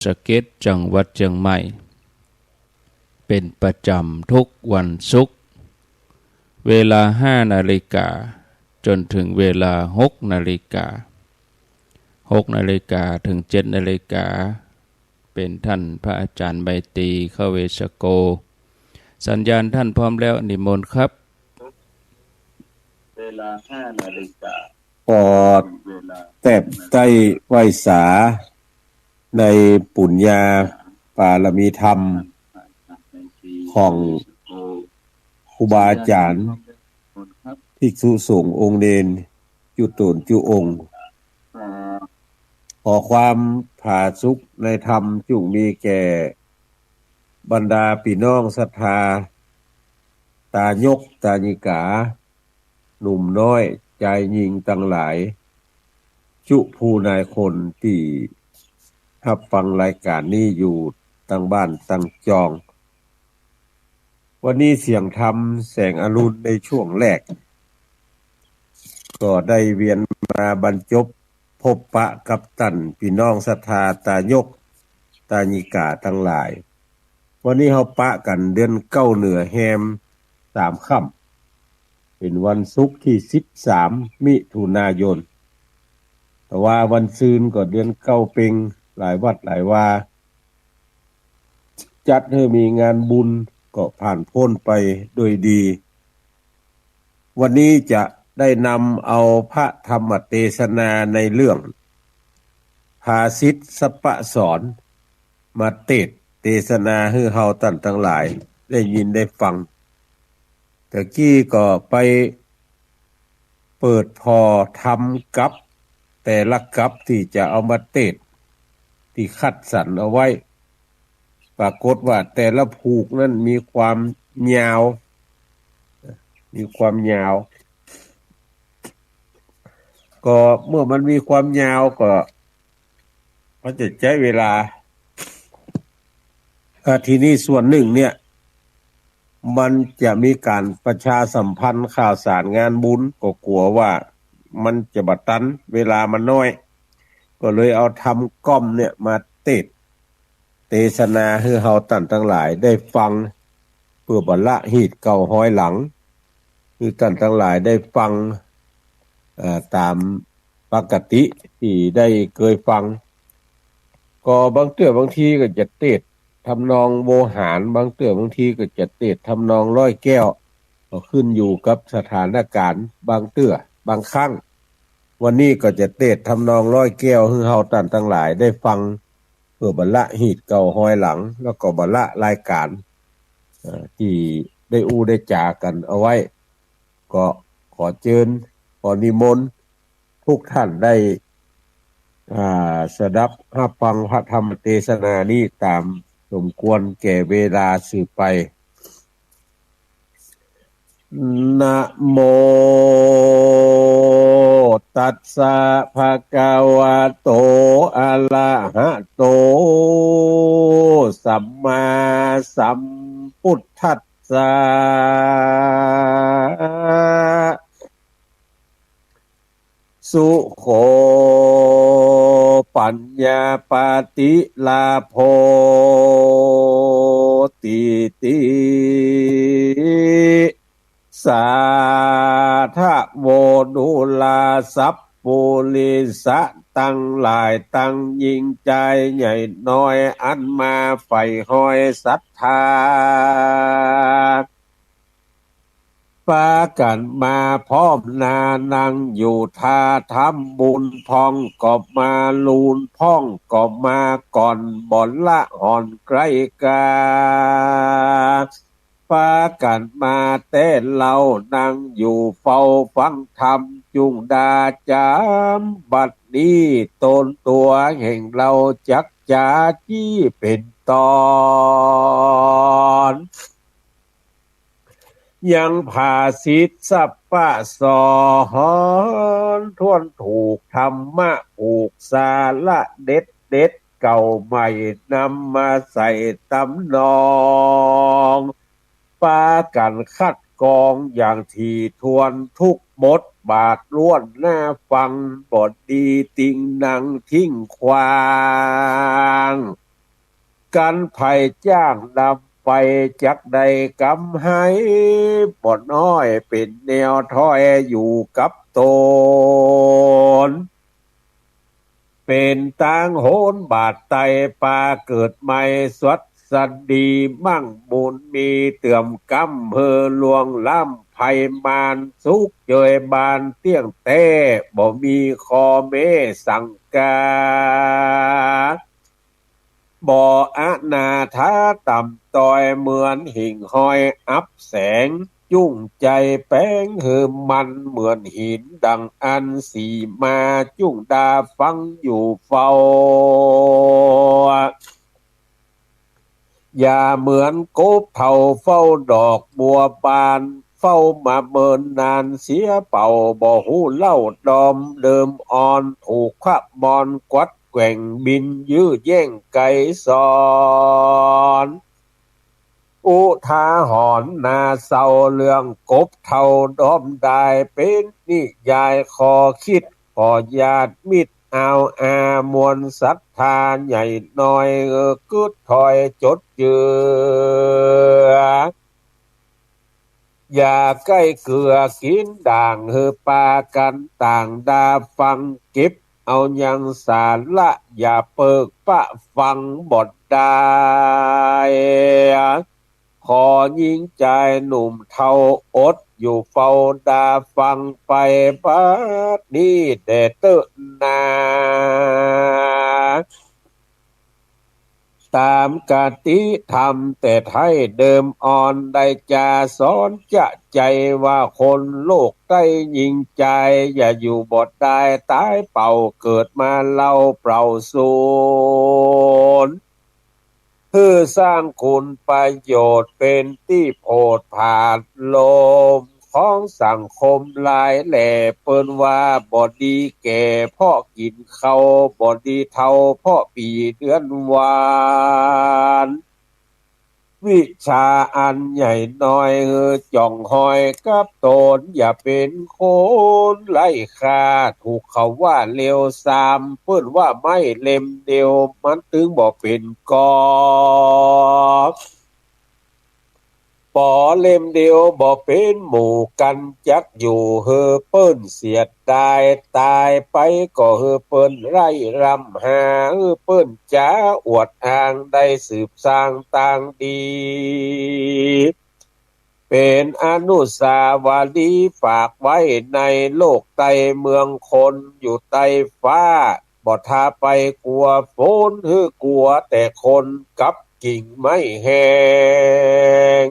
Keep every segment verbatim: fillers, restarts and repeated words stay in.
สะเก็ด จังหวัดเจียงใหม่ เป๋นประจ๋ำทุกวันศุกร์ เวลาห้านาฬิกา จ๋นเถิงเวลาหกนาฬิกา หกนาฬิกาเถิงเจ็ดนาฬิกา เป๋นต้านพระอาจ๋ารย์ไมตรี คเวสโก สัญญาณต้านพร้อมแล้ว นิมนต์ครับ เวลาห้านาฬิกา ขอแตบใต้ไหว้สาในปุญญาปารมีธรรมของครูบาอาจ๋ารย์ ภิกษุสงฆ์องค์เณร จุ๊ต๋นจุ๊องค์ ขอความผาสุกในธรรมจุ่งมีแก่บรรดาปี้น้องศรัทธา ตายกตายิกา หนุ่มน้อยจายญิงตังหลาย จุผู้นายคนตี้ฮับฟังรายก๋านนี้อยู่ตังบ้านตังจอง วันนี้เสียงธรรมแสงอรุณในช่วงแรก ก็ได้เวียนมาบรรจบพบปะกับต้านปี้น้องศรัทธาตายกตายิกาตังหลาย วันนี้เฮาปะกั๋นเดือนเก้าเหนือแฮมสามค่ำ เป๋นวันศุกร์ตี้สิบสามมิถุนายน แต่ว่าวันซืนก็เดือนเก้าเป็ง หลายวัดหลายวา จัดหื้อมีงานบุญก็ผ่านป๊นไปโดยดี วันนี้จะได้นำเอาพระธรรมเตสนาในเรื่องภาษิตสัพพสร มาเตสน์เตสนาหื้อเฮาต้านตังหลายได้ยินได้ฟัง ตะกี้ก็ไปเปิดผ่อทำกัป แต่ละกัปตี้จะเอามาเตสน์ ตี้คัดสรรเอาไว้ ปรากฏว่าแต่ละผูกนั้นมีความยาว มีความยาว ก็เมื่อมันมีความยาวก็ มันจะใจ๊เวลา อ่า ทีนี้ส่วนนึ่งเนี่ย มันจะมีก๋านประชาสัมพันธ์ข่าวสารงานบุญ ก็กั๋วว่ามันจะบ่ตัน เวลามันน้อย ก็เลยเอาธรรมก้อมเนี่ยมาเตสน์ เตสนาหื้อเฮาต้านตังหลายได้ฟัง เปื้อบ่ละฮีตเก่าฮอยหลัง หื้อต้านตังหลายได้ฟัง เอ่อ ต๋ามปกติตี้ได้เกยฟัง ก็บางเตื้อบางทีก็จะเตสน์ทำนองโวหาร บางเตื้อบางทีก็จะเตสน์ทำนองร้อยแก้ว ก็ขึ้นอยู่กับสถานก๋ารณ์ บางเตื้อบางครั้ง วันนี้ก็จะเตสน์ทำนองร้อยแก้วหื้อเฮาต้านตังหลายได้ฟัง เปื้อบ่ละฮีตเก่าฮอยหลัง แล้วก็บ่ละรายก๋าน เอ่อ ตี้ได้อู้ได้จ๋ากั๋นเอาไว้ ก็ขอเจิญ ขอนิมนต์ทุกท่านได้ อ่า สดับฮับฟังพระธรรมเตสนานี้ต๋ามสมควรแก่เวลาสืบไป นะโมตัสสะ ภะคะวะโต อะระหะโต สัมมาสัมพุทธัสสะ สุโข ปัญญาปาติลาโภ ติติ สาธะโว ดูราสัปปุริสะตังหลาย ตังญิงจายใหญ่น้อย อันมาใฝ่ฮอยศรัทธา ปากั๋นมาพร้อมหน้านั่งอยู่ท่าทำบุญ พ่องก็มาลูน พ่องก็มาก่อน บ่ละห่อนไกลกา ปากั๋นมาแต๊เล่า นั่งอยู่เฝ้าฟังธรรม จุ่งดาจ๋ำ บัดนี้ต๋นตั๋วแห่งเฮาจักจ๋าจี้เป๋นต๋อน ยังภาษิตสัพพสร ถ้วนถูกธรรมะผูกสาระเด็ดเด็ด เก่าใหม่นำมาใส่ต๋ำนอง ปากั๋นคัดกรองอย่างถี่ถ้วนทุกบทบาท ล้วนหน้าฟัง บ่ดีติงนังทิ้งขว้าง กั๋นใผจ้างนำไป จักได้กำไรบ่น้อย เป๋นแนวถ้อยอยู่กับตน เป๋นตางโหนบาดไต ปาเกิดใหม่สวัสดี มั่งบุญมีเติ่มกำ หื้อล่วงล้ำภัยมาร สุขเจยบานเตี้ยงแต๊ บ่มีข้อแม้สังกา บ่อนาถาต่ำต้อย เหมือนหิ่งห้อยอับแสง จุ่งใจ๋แป๋งหื้อมั่น เหมือนหินดั่งอัญสีมา จุ่งดาฟังอยู่เฝ้า อย่าเหมือนกบเฒ่าเฝ้าดอกบัวบาน เฝ้ามาเมินนานเสียเปล่า บ่ฮู้เล่าดอมเดิมอ่อน ถูกคาบมอนกวัดแกว่งบิน ยื้อแย่งไกลสอน อุทาหรณ์น่าเศร้า เรื่องกบเฒ่าดอมดาย เป๋นนิยายข้อคิด ข้อญาติมิตร อาวอามวลศรัทธา ใหญ่น้อย เออ กึ๊ดถ้อยจดเจือ อย่าใก้เกลือกิ๋นด่าง หื้อปากั๋นต่างดาฟัง เก็บเอายังสาระ อย่าเปิกปะฟังบ่ได้ ขอญิงจายหนุ่มเฒ่า อดอยู่เฝ้าดาฟังไป บัดนี้แด่เต๊อะนา ต๋ามกติธรรมแต่ไท้เดิมอ่อน ได้จาสอนจะใจ๋ว่า คนโลกใต้ญิงจาย อย่าอยู่บ่ได้ต๋ายเปล่า เกิดมาเล่าเปล่าสูญ หื้อสร้างคุณประโยชน์ เป๋นตี้โผดผาดโลม ของสังคมหลายแหล่ เปิ้นว่าบ่ดีแก่เพราะกิ๋นข้าว บ่ดีเฒ่าเพราะปี๋เดือนวาน วิชาอันใหญ่น้อย หื้อจ่องหอยกับต๋น อย่าเป๋นคนไร้ค่า ถูกเขาว่าเลวทราม เปิ้นว่าไม้เล่มเดียว มันตึงบ่เป๋นก่อ ปอเล่มเดียวบ่เป๋นหมู่กั๋น จักอยู่หื้อเปิ้นเสียดาย ต๋ายไปก็หื้อเปิ้นไร้ร่ำหา หื้อเปิ้นจ๋าอวดอ้าง ได้สืบสร้างตางดี เป๋นอนุสาวรีย์ฝากไว้ในโลกใต้เมืองคน อยู่ใต้ฟ้า บ่ถ้าไปกั๋วฝน หื้อกั๋วแต่คนกับกิ่งไม้แห้ง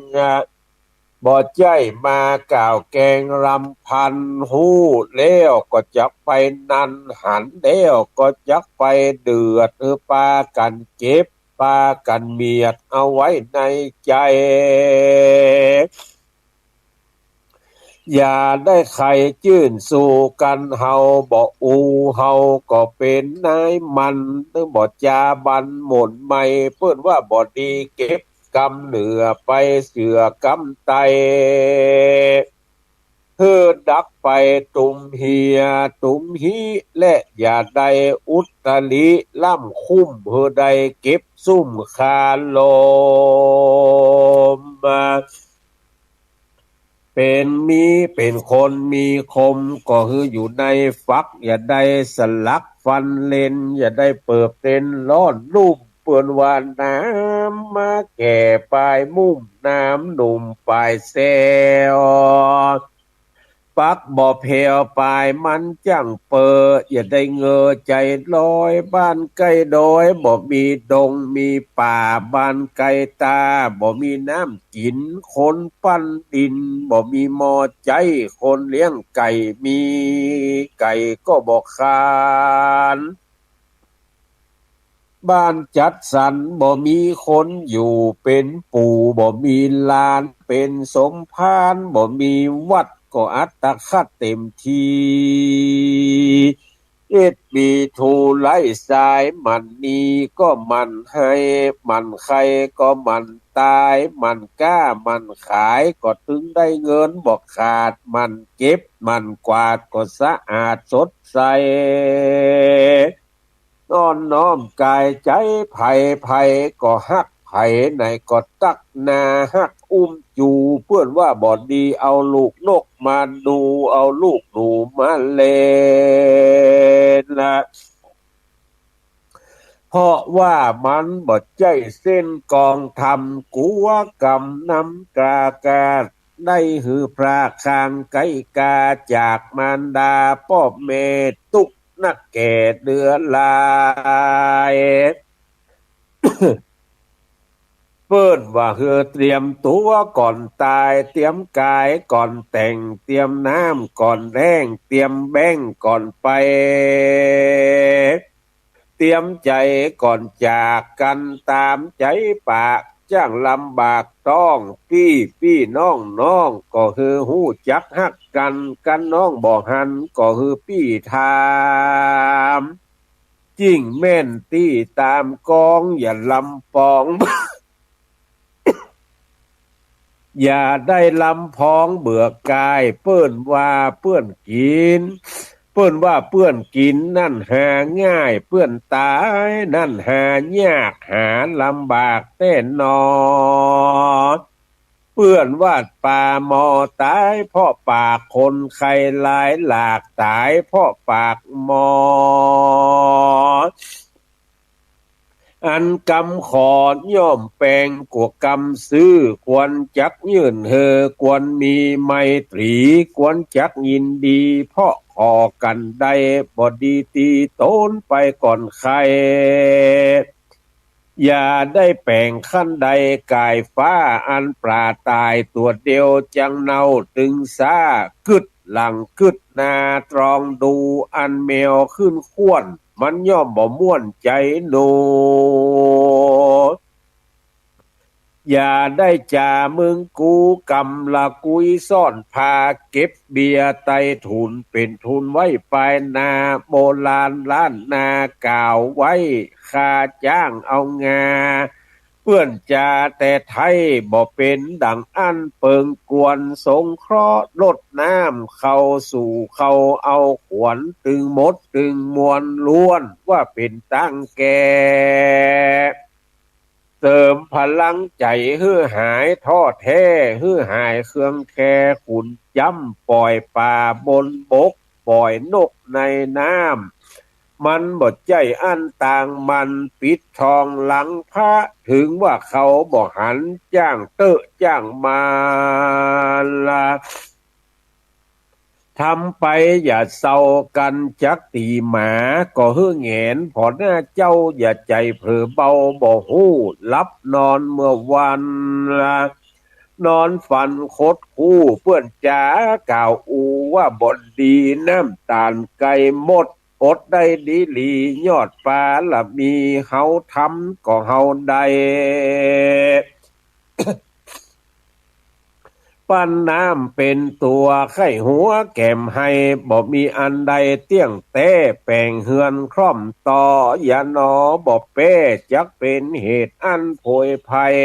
บ่ใจ้มากล่าวแกล้งรำพัน ฮู้แล้วก็จักไปนั่น หันแล้วก็จักไปเดือด หื้อปากั๋นเก็บ ปากั๋นเมียดเอาไว้ในใจ๋ อย่าได้ใค่จื้นสู้กั๋น เฮาบ่อู้ เฮาก็เป๋นนายมัน บ่จาบันหม่นไหม เปิ้นว่าบ่ดีเก็บกำเหนือไปเสือกำไต่ หื้อดักไปตุ้มเหียตุ้มหิ และอย่าได้อุตริล้ำคุ้ม หื้อได้เก็บซุ่มคาลม เป๋นมีเป๋นคนมีคม ก็หื้ออยู่ในฝัก อย่าได้สลักฟันเล็น อย่าได้เปิบเต็นร้อนลุ่ม เปิ้นว่าน้ำมาแก่ปลายมุ่ม น้ำหนุ่มปลายแซว ปักบ่แผ่วปลายมันจั้งเปิด อย่าได้เงอใจ๋ลอย บ้านใก้ดอยบ่มีดงมีป่า บ้านใก้ตาบ่มีน้ำกิ๋น คนปั้นดินบ่มีหม้อใจ๊ คนเลี้ยงไก่มีไก่ก็บ่คลาน บ้านจัดสรรบ่มีคนอยู่ เป๋นปู่บ่มีหลาน เป๋นสมภารบ่มีวัด ก็อัตคัดเต็มตี้ เอ็ดปีถูไล้สาย หมั่นหนี้ก็หมั่นให้ หมั่นใค่ก็หมั่นต๋าย หมั่นก๊าหมั่นขาย ก็ตึงได้เงินบ่ขาด หมั่นเก็บหมั่นกวาด ก็สะอาดสดใส อ่อนน้อมก๋ายใจ๋ ใผ ใผก็ฮัก ใผไหนก็ตักหน้าฮักอุ้มจู๋ เปิ้นว่าบ่ดีเอาลูกนกมาดู เอาลูกหนูมาเล่นนะ เพราะว่ามันบ่ใจ้เส้นกองธรรม กั๋วกรรมนำกล้า ก๋าได้หื้อพรากห่างไกลก๋า จากมารดาป้อแม่ ตุ๊กข์นักแก่เหลือหลาย เปิ้นว่าหื้อเตรียมตั๋วก่อนต๋าย เตรียมก๋ายก่อนแต่ง เตรียมน้ำก่อนแล้ง เตรียมแบงก์ก่อนไป เตรียมใจ๋ก่อนจากกั๋น ต๋ามใจ๋ปาก จ้างลำบากต๊อง ปี้ ปี้น้อง น้องก็หื้อฮู้จักฮักกั๋น กั๋นน้องบ่หันก็หื้อปี้ถาม จิ่งแม่นตี้ต๋ามกอง อย่าลำปอง อย่าได้ลำพองเบื่อกาย เปิ้นว่าเปื้อนกิ๋น เปิ้นว่าเปื้อนกิ๋นนั้นหาง่าย เปื้อนต๋ายนั้นหายาก หาลำบากแต๊หนอ เปื้อนวาดป่าหมอต๋ายเพราะปาก คนใค่หลายหลากต๋ายเพราะปากหมอ อันกำขอดย่อมแปงกั๋วกำซื้อ ควรจักยื่นหื้อ ควรมีไมตรี ควรจักยินดี เพราะขอกั๋นได้ บ่ดีตีต๋นไปก่อนใค่ อย่าได้แป๋งคันใดก๋ายฟ้า อันปลาต๋ายตั๋วเดียวจักเน่าตึงซ้า กึ๊ดหลังกึ๊ดหน้าตรองดู อันแมวขึ้นข่วน มันย่อมบ่ม่วนใจ๋หนู อย่าได้จ๋ามึงกู ก๋ำละกุยซ่อนผา เก็บเบี้ยไต้ถุน เป๋นทุนไว้ปายหน้า โบราณล้านนากล่าวไว้ ค่าจ้างเอางา เปื้อนจ๋าแต่ไท้บ่เป๋นดั่งอั้น เปิงกวนสงเคราะห์รดน้ำ เข้าสู่เข้าเอาขวัญ ตึงหมดตึงมวลล้วน ว่าเป๋นตางแก่ เสริมพลังใจ๋หื้อหายท้อแท้ หื้อหายเคืองแคลขุ่นจ๊ำ ป่อยป๋าบนบก ป่อยนกในน้ำ มันบ่ใจ้อั้นตางมัน ปิดทองหลังพระ เถิงว่าเขาบ่หัน จ้างเต๊อะจ้างมาละ ทำไปอย่าเศร้ากั๋นจักตี๋หมา ก็หื้อแหงนผ่อหน้าเจ้า อย่าใจ๋เผลอเบาบ่ฮู้ หลับนอนเมื่อวันละ นอนฝันคดคู้ เปื้อนจ๋ากล่าวอู่ว่าบ่ดี น้ำต๋าลใก้หมด อดได้ดีหลี ยอดปาระมีเฮาทำก็เฮาได้ ปั้นน้ำเป๋นตั๋ว ไข้หัวแก้มไห้ บ่มีอันใดเตี้ยงแต๊ แป๋งเฮือนคล่อมต่อ อย่าหนอบ่แป๊ จักเป๋นเหตุอันโผยภัย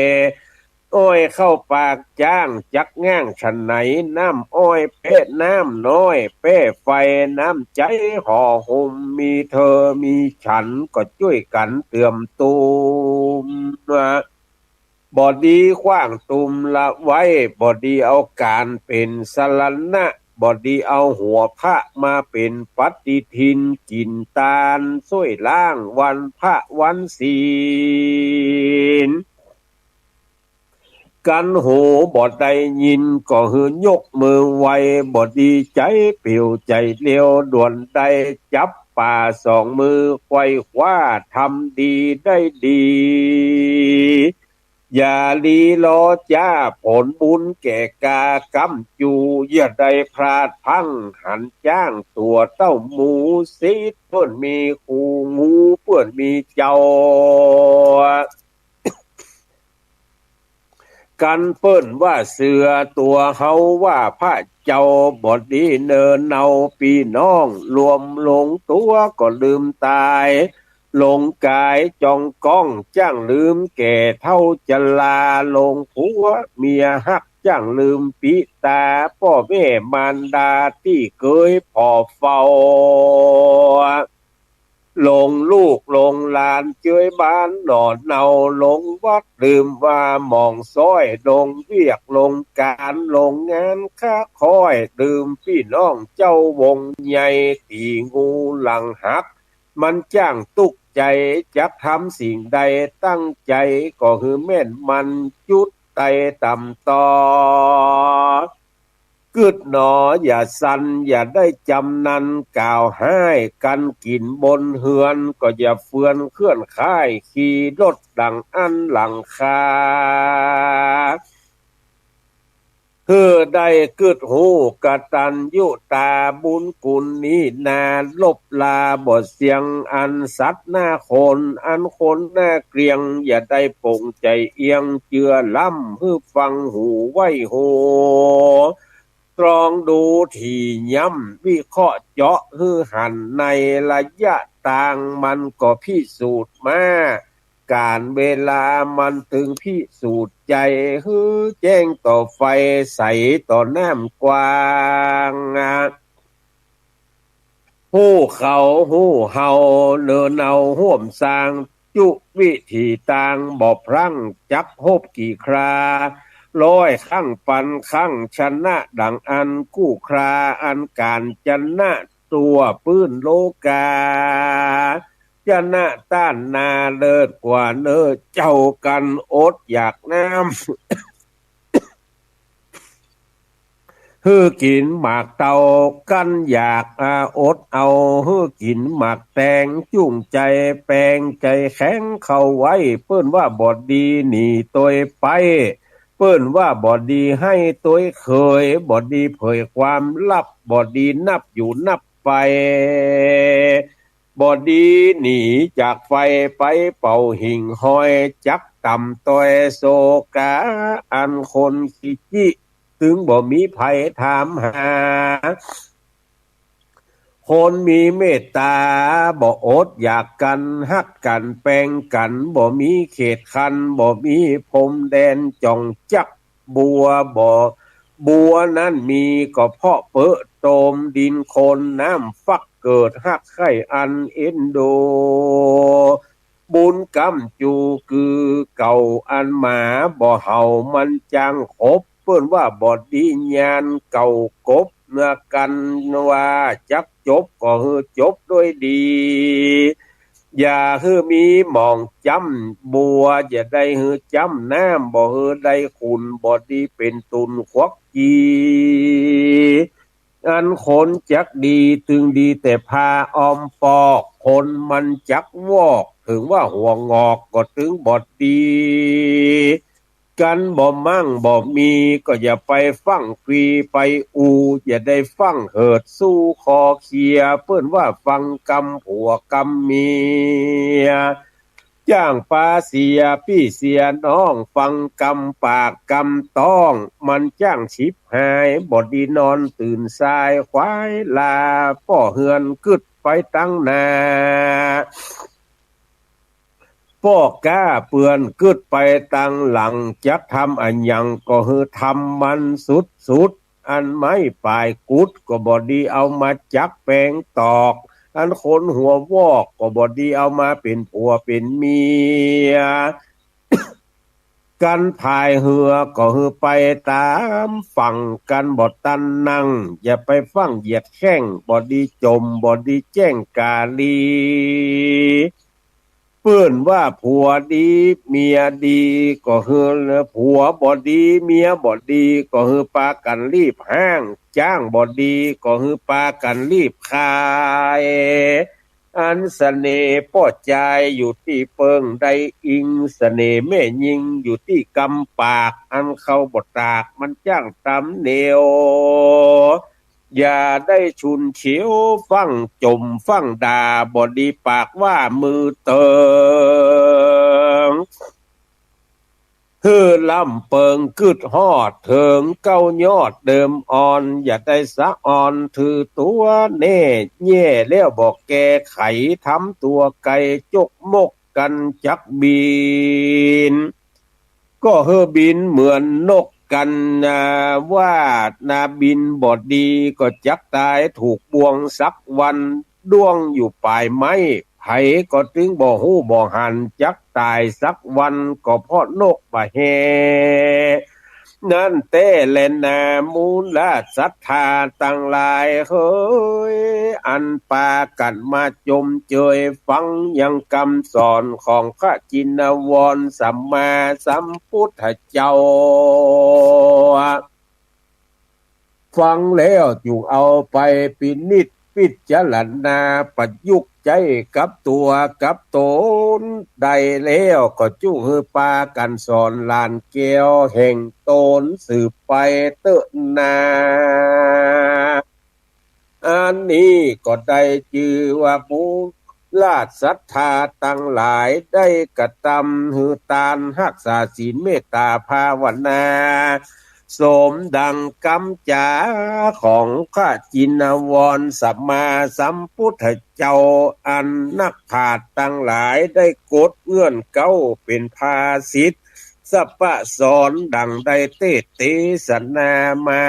อ้อยเข้าปากจ๊าง จักง้างฉะไหน น้ำอ้อยแป๊น้ำน้อย แป๊ไฟน้ำใจ๋ห่อหุ้ม มีเธอมีฉันก็จ้วยกั๋นเตื่อมตูม บ่ดีขว้างตุมละไว้ บ่ดีเอาก๋านเป๋นสรณะ บ่ดีเอาหัวพระมาเป๋นปฏิทิน กิ๋นตานซ่วยล้างวันพระวันศีล กั๋นหูบ่ได้ยินก็หื้อยกมือไหว้ บ่ดีใจ๋ปิวใจ๋เลียว ด่วนได้จับป๋าสองมือไขว่คว้า ทำดีได้ดี อย่าลีลอจ๊า ผลบุญแก่กาก้ำจู๋ อย่าได้พลาดพลั้ง หันจ้างตั๋วเต้าหมูสิทธิ์ เปิ้นมีคู่งู เปิ้นมีเจ้า กั๋นเปิ้นว่าเสือ ตั๋วเฮาว่าพระเจ้า บ่ดีเนินเอาปี้น้อง รวมหลงตั๋วก็ลืมต๋าย หลงก๋ายจองก้อง จ้างลืมแก่เฒ่าจรา หลงผัวเมียฮัก จ้างลืมปิต๋า ป้อแม่มารดาตี้เกยผ่อเฝ้า ลงลูกลงหลานเจยบ้านหน่อเนา ลงวัดลืมว่าหม่องซ้อย ลงเวียกลงก๋าน ลงงานค้าขาย ลืมปี้น้องเจ้าวงใหญ่ ตี๋งูหลังหัก มันจ้างตุ๊กใจ๋ จักทำสิ่งใดตั้งใจ๋ ก็หื้อแม่นมันจุดใต้ต่ำต่อ กึ๊ดหนออย่าสั่น อย่าได้จำนัน กล่าวฮ้ายกั๋นกิ๋นบนเฮือน ก็อย่าเฟือนเคลื่อนค่าย ขี่รถดั่งอั้นหลังคา หื้อได้กึ๊ดฮู้กตัญญูตาบุญคุณนี้นา ลบลาบ่เสียง อันสัตว์หน้าคน อันคนหน้าเกรียง อย่าได้ป๋งใจ๋เอียง เจือล้ำหื้อฟังหูไว้ฮู ตรองดูถี่ย้ำ วิเคราะห์เจาะหื้อหัน ในระยะตางมันก็พิสูจน์มา ก๋าลเวลามันตึงพิสูจน์ใจ๋ หื้อแจ้งต่อไฟ ใสต่อน้ำกว้าง ฮู้เขาฮู้เฮา เนินเอาฮ่วมสร้าง จุวิถีตางบ่พลั้ง จักฮบกี่ครา ร้อยครั้งปันครั้ง ชนะดั่งอันกู้ครา อันก๋านจะนะ ตั๋วปื้นโลกา จะนะต้านนาเลิศกว่าเน้อ เจ้ากั๋นอดอยากน้ำ หื้อกิ๋นหมากเตา กั้นอยากอาอดเอา หื้อกิ๋นหมากแตง จุ่งใจ๋แปงใจ๋แข็งเข้าไว้ เปิ้นว่าบ่ดีหนีตวยไป เปิ้นว่าบ่ดีให้ตวยเขย บ่ดีเผยความลับ บ่ดีนับอยู่นับไป บ่ดีหนีจากไฟไปเป่าหิ่งห้อย จักต่ำต้อยโศกา อันคนขี้จี้ ตึงบ่มีใผถามหา คนมีเมตต๋า บ่อดอยากกั๋น ฮักกั๋นแปงกั๋น บ่มีเขตคัน บ่มีพรมแดน จ่องจักบัวบ่ บัวนั้นมีก็เพราะเปอะโตม ดินโคลนน้ำฟักเกิด ฮักใค่อันเอ็นดู บุญกำจู๋กือเก่า อันหมาบ่เห่ามันจางขบ เปิ้นว่าบ่ดีญาณเก่ากบ เมื่อกั๋นว่าจักจบ ก็หื้อจบด้วยดี อย่าหื้อมีหม่องจ้ำบัว อย่าได้หื้อจ้ำน้ำ บ่หื้อได้ขุ่น บ่ดีเป๋นตุ่นควักจี อันคนจักดี ตึงดีแต่ผ้าอ้อมปอก คนมันจักวอก เถิงว่าหัวงอก ก็ตึงบ่ดี กั๋นบ่มั่งบ่มี ก็อย่าไปฟั่งคุยไปอู้ อย่าได้ฟั่งเหิดสู้คอเคลียร์ เปิ้นว่าฟังกำผัวกำเมีย จ้างปาเสียปี้เสียน้อง ฟังกำปากกำต๊อง มันจ้างฉิบหาย บ่ดีนอนตื่นสาย ควายลาป้อเฮือนกึ๊ดไปตังหน้า ป้อก้าเปื้อนกึ๊ดไปตังหลัง จักทำอะหยังก็หื้อทำมันสุดๆ อันไม้ปายกุดก็บ่ดีเอามาจักแปงตอก อันคนหัววอกก็บ่ดีเอามาเป๋นผัวเป๋นเมีย กั๋นพายเฮือก็หื้อไปต๋ามฝั่ง กั๋นบ่ตันนั่ง อย่าไปฟั่งเหยียดแข้ง บ่ดีจ่ม บ่ดีแจ้งก๋าลี เปิ้นว่าผัวดีเมียดี ก็หื้อ ผัวบ่ดีเมียบ่ดี ก็หื้อปากั๋นรีบฮ้าง จ๊างบ่ดี ก็หื้อปากั๋นรีบขาย อันเสน่ห์ป้อจายอยู่ตี้เปิงได้อิง เสน่ห์แม่ญิงอยู่ตี้กำปาก อันเขาบ่ตากมันจ้างต๋ำเหนียว อย่าได้ชุนเฉียวฟั่งจ่มฟั่งด่า บ่ดีปากว่ามือเติง หื้อล้ำเปิงกึ๊ดฮอดเถิงเก๊ายอดเดิมอ่อน อย่าได้สะอ่อนถือตั๋วแน่ แย่แล้วบ่แก้ไข ทำตั๋วไก่จกมกกั๋นจักบิน ก็หื้อบินเหมือนนกกั๋นนา ว่านาบินบ่ดีก็จักต๋ายถูกบ่วงสักวัน ด้วงอยู่ป๋ายไม้ ไผ ใผก็ตึงบ่ฮู้บ่หัน จักต๋ายสักวันก็เพราะนกบ่าแฮ นั้นแต๊แลนา มูลศรัทธาตังหลายเหย อันปากั๋นมาจมเจยฟังยังกำสอนของพระจินวรสัมมาสัมพุทธเจ้า ฟังแล้วจุ่งเอาไปพินิจพิจารณาประยุกต์ใจ๊กับตั๋วกับต๋น ได้แล้วก็จุ่งหื้อปากั๋นสอนหลานแก้วแห่งต๋นสืบไปเต๊อะนา อันนี้ก็ได้จื้อว่ามูลศรัทธาตังหลายได้กระตำหื้อตานฮักษาศีลเมตต๋าภาวนา สมดังกำจ๋าของพระจินวรสัมมาสัมพุทธเจ้า อันนักปราชญ์ตังหลายได้กดเงื่อนเก๊าเป๋นภาษิต สัพพะสอนดังได้เตสน์เตสนามา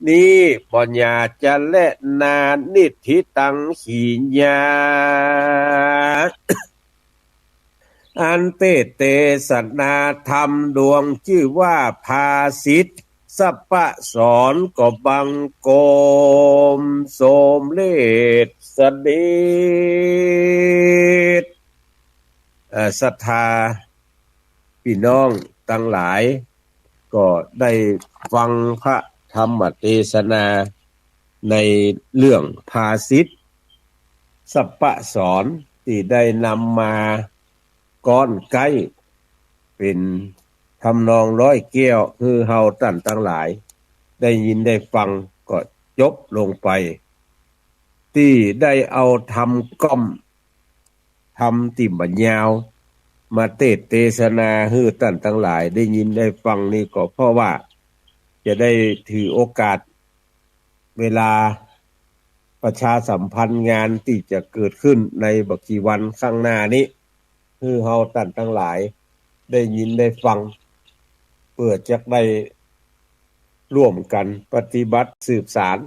นี้บ่หยาจะแลนา นิฏฐิตังขีญา อันเตสน์เตสนาธรรมดวงจื้อว่าภาษิต สัพพะสอนก็บังคมสมเร็จเสด็จ เอ่อ ศรัทธา ปี้น้องตังหลาย ก็ได้ฟังพระธรรมเตสนาในเรื่องภาษิต สัพพะสอนตี้ได้นำมาก้อนใก๊ เป๋นทำนองร้อยแก้ว หื้อเฮาต้านตังหลายได้ยินได้ฟังก็จบลงไป ตี้ได้เอาธรรมก้อม ธรรมตี้บ่ายาว มาเตสน์เตสนาหื้อต้านตังหลายได้ยินได้ฟังนี้ก็เพราะว่าจะได้ถือโอกาสเวลาประชาสัมพันธ์งานตี้จะเกิดขึ้นในบ่กี่วันข้างหน้านี้ หื้อเฮาต้านตังหลายได้ยินได้ฟัง เปื้อจะได้ร่วมกั๋นปฏิบัติสืบสาน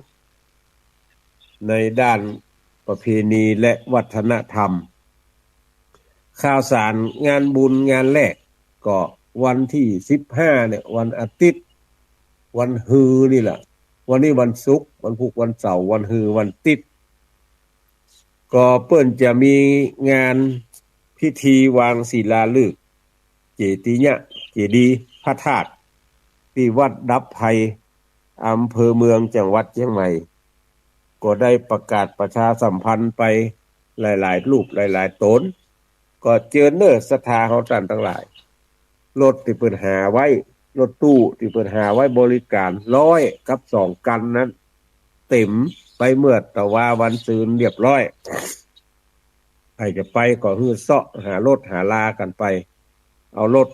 ในด้านประเพณีและวัฒนธรรม ข่าวสารงานบุญงานแรกก็วันตี้สิบห้าเนี่ย วันอาทิตย์ วันฮือนี่แหละ วันนี้วันศุกร์ วันพุธ วันเสาร์ วันฮือ วันอาทิตย์ ก็เปิ้นจะมีงานพิธีวางศิลาฤกษ์ เจติยะเจดีย์พระธาตุ ตี้วัดดับภัย อำเภอเมือง จังหวัดเจียงใหม่ ก็ได้ประกาศประชาสัมพันธ์ไปหลายๆ รูปหลายๆ ต๋น ก็เจิญเน้อศรัทธาเฮาต้านตังหลาย รถตี้เปิ้นหาไว้ รถตู้ตี้เปิ้นหาไว้บริการร้อยกับสองคันนั้น เต๋มไปเมื่อตะวาวันซืนเรียบร้อย ใผจะไปก็หื้อเซาะหารถหาลากั๋นไป เอารถ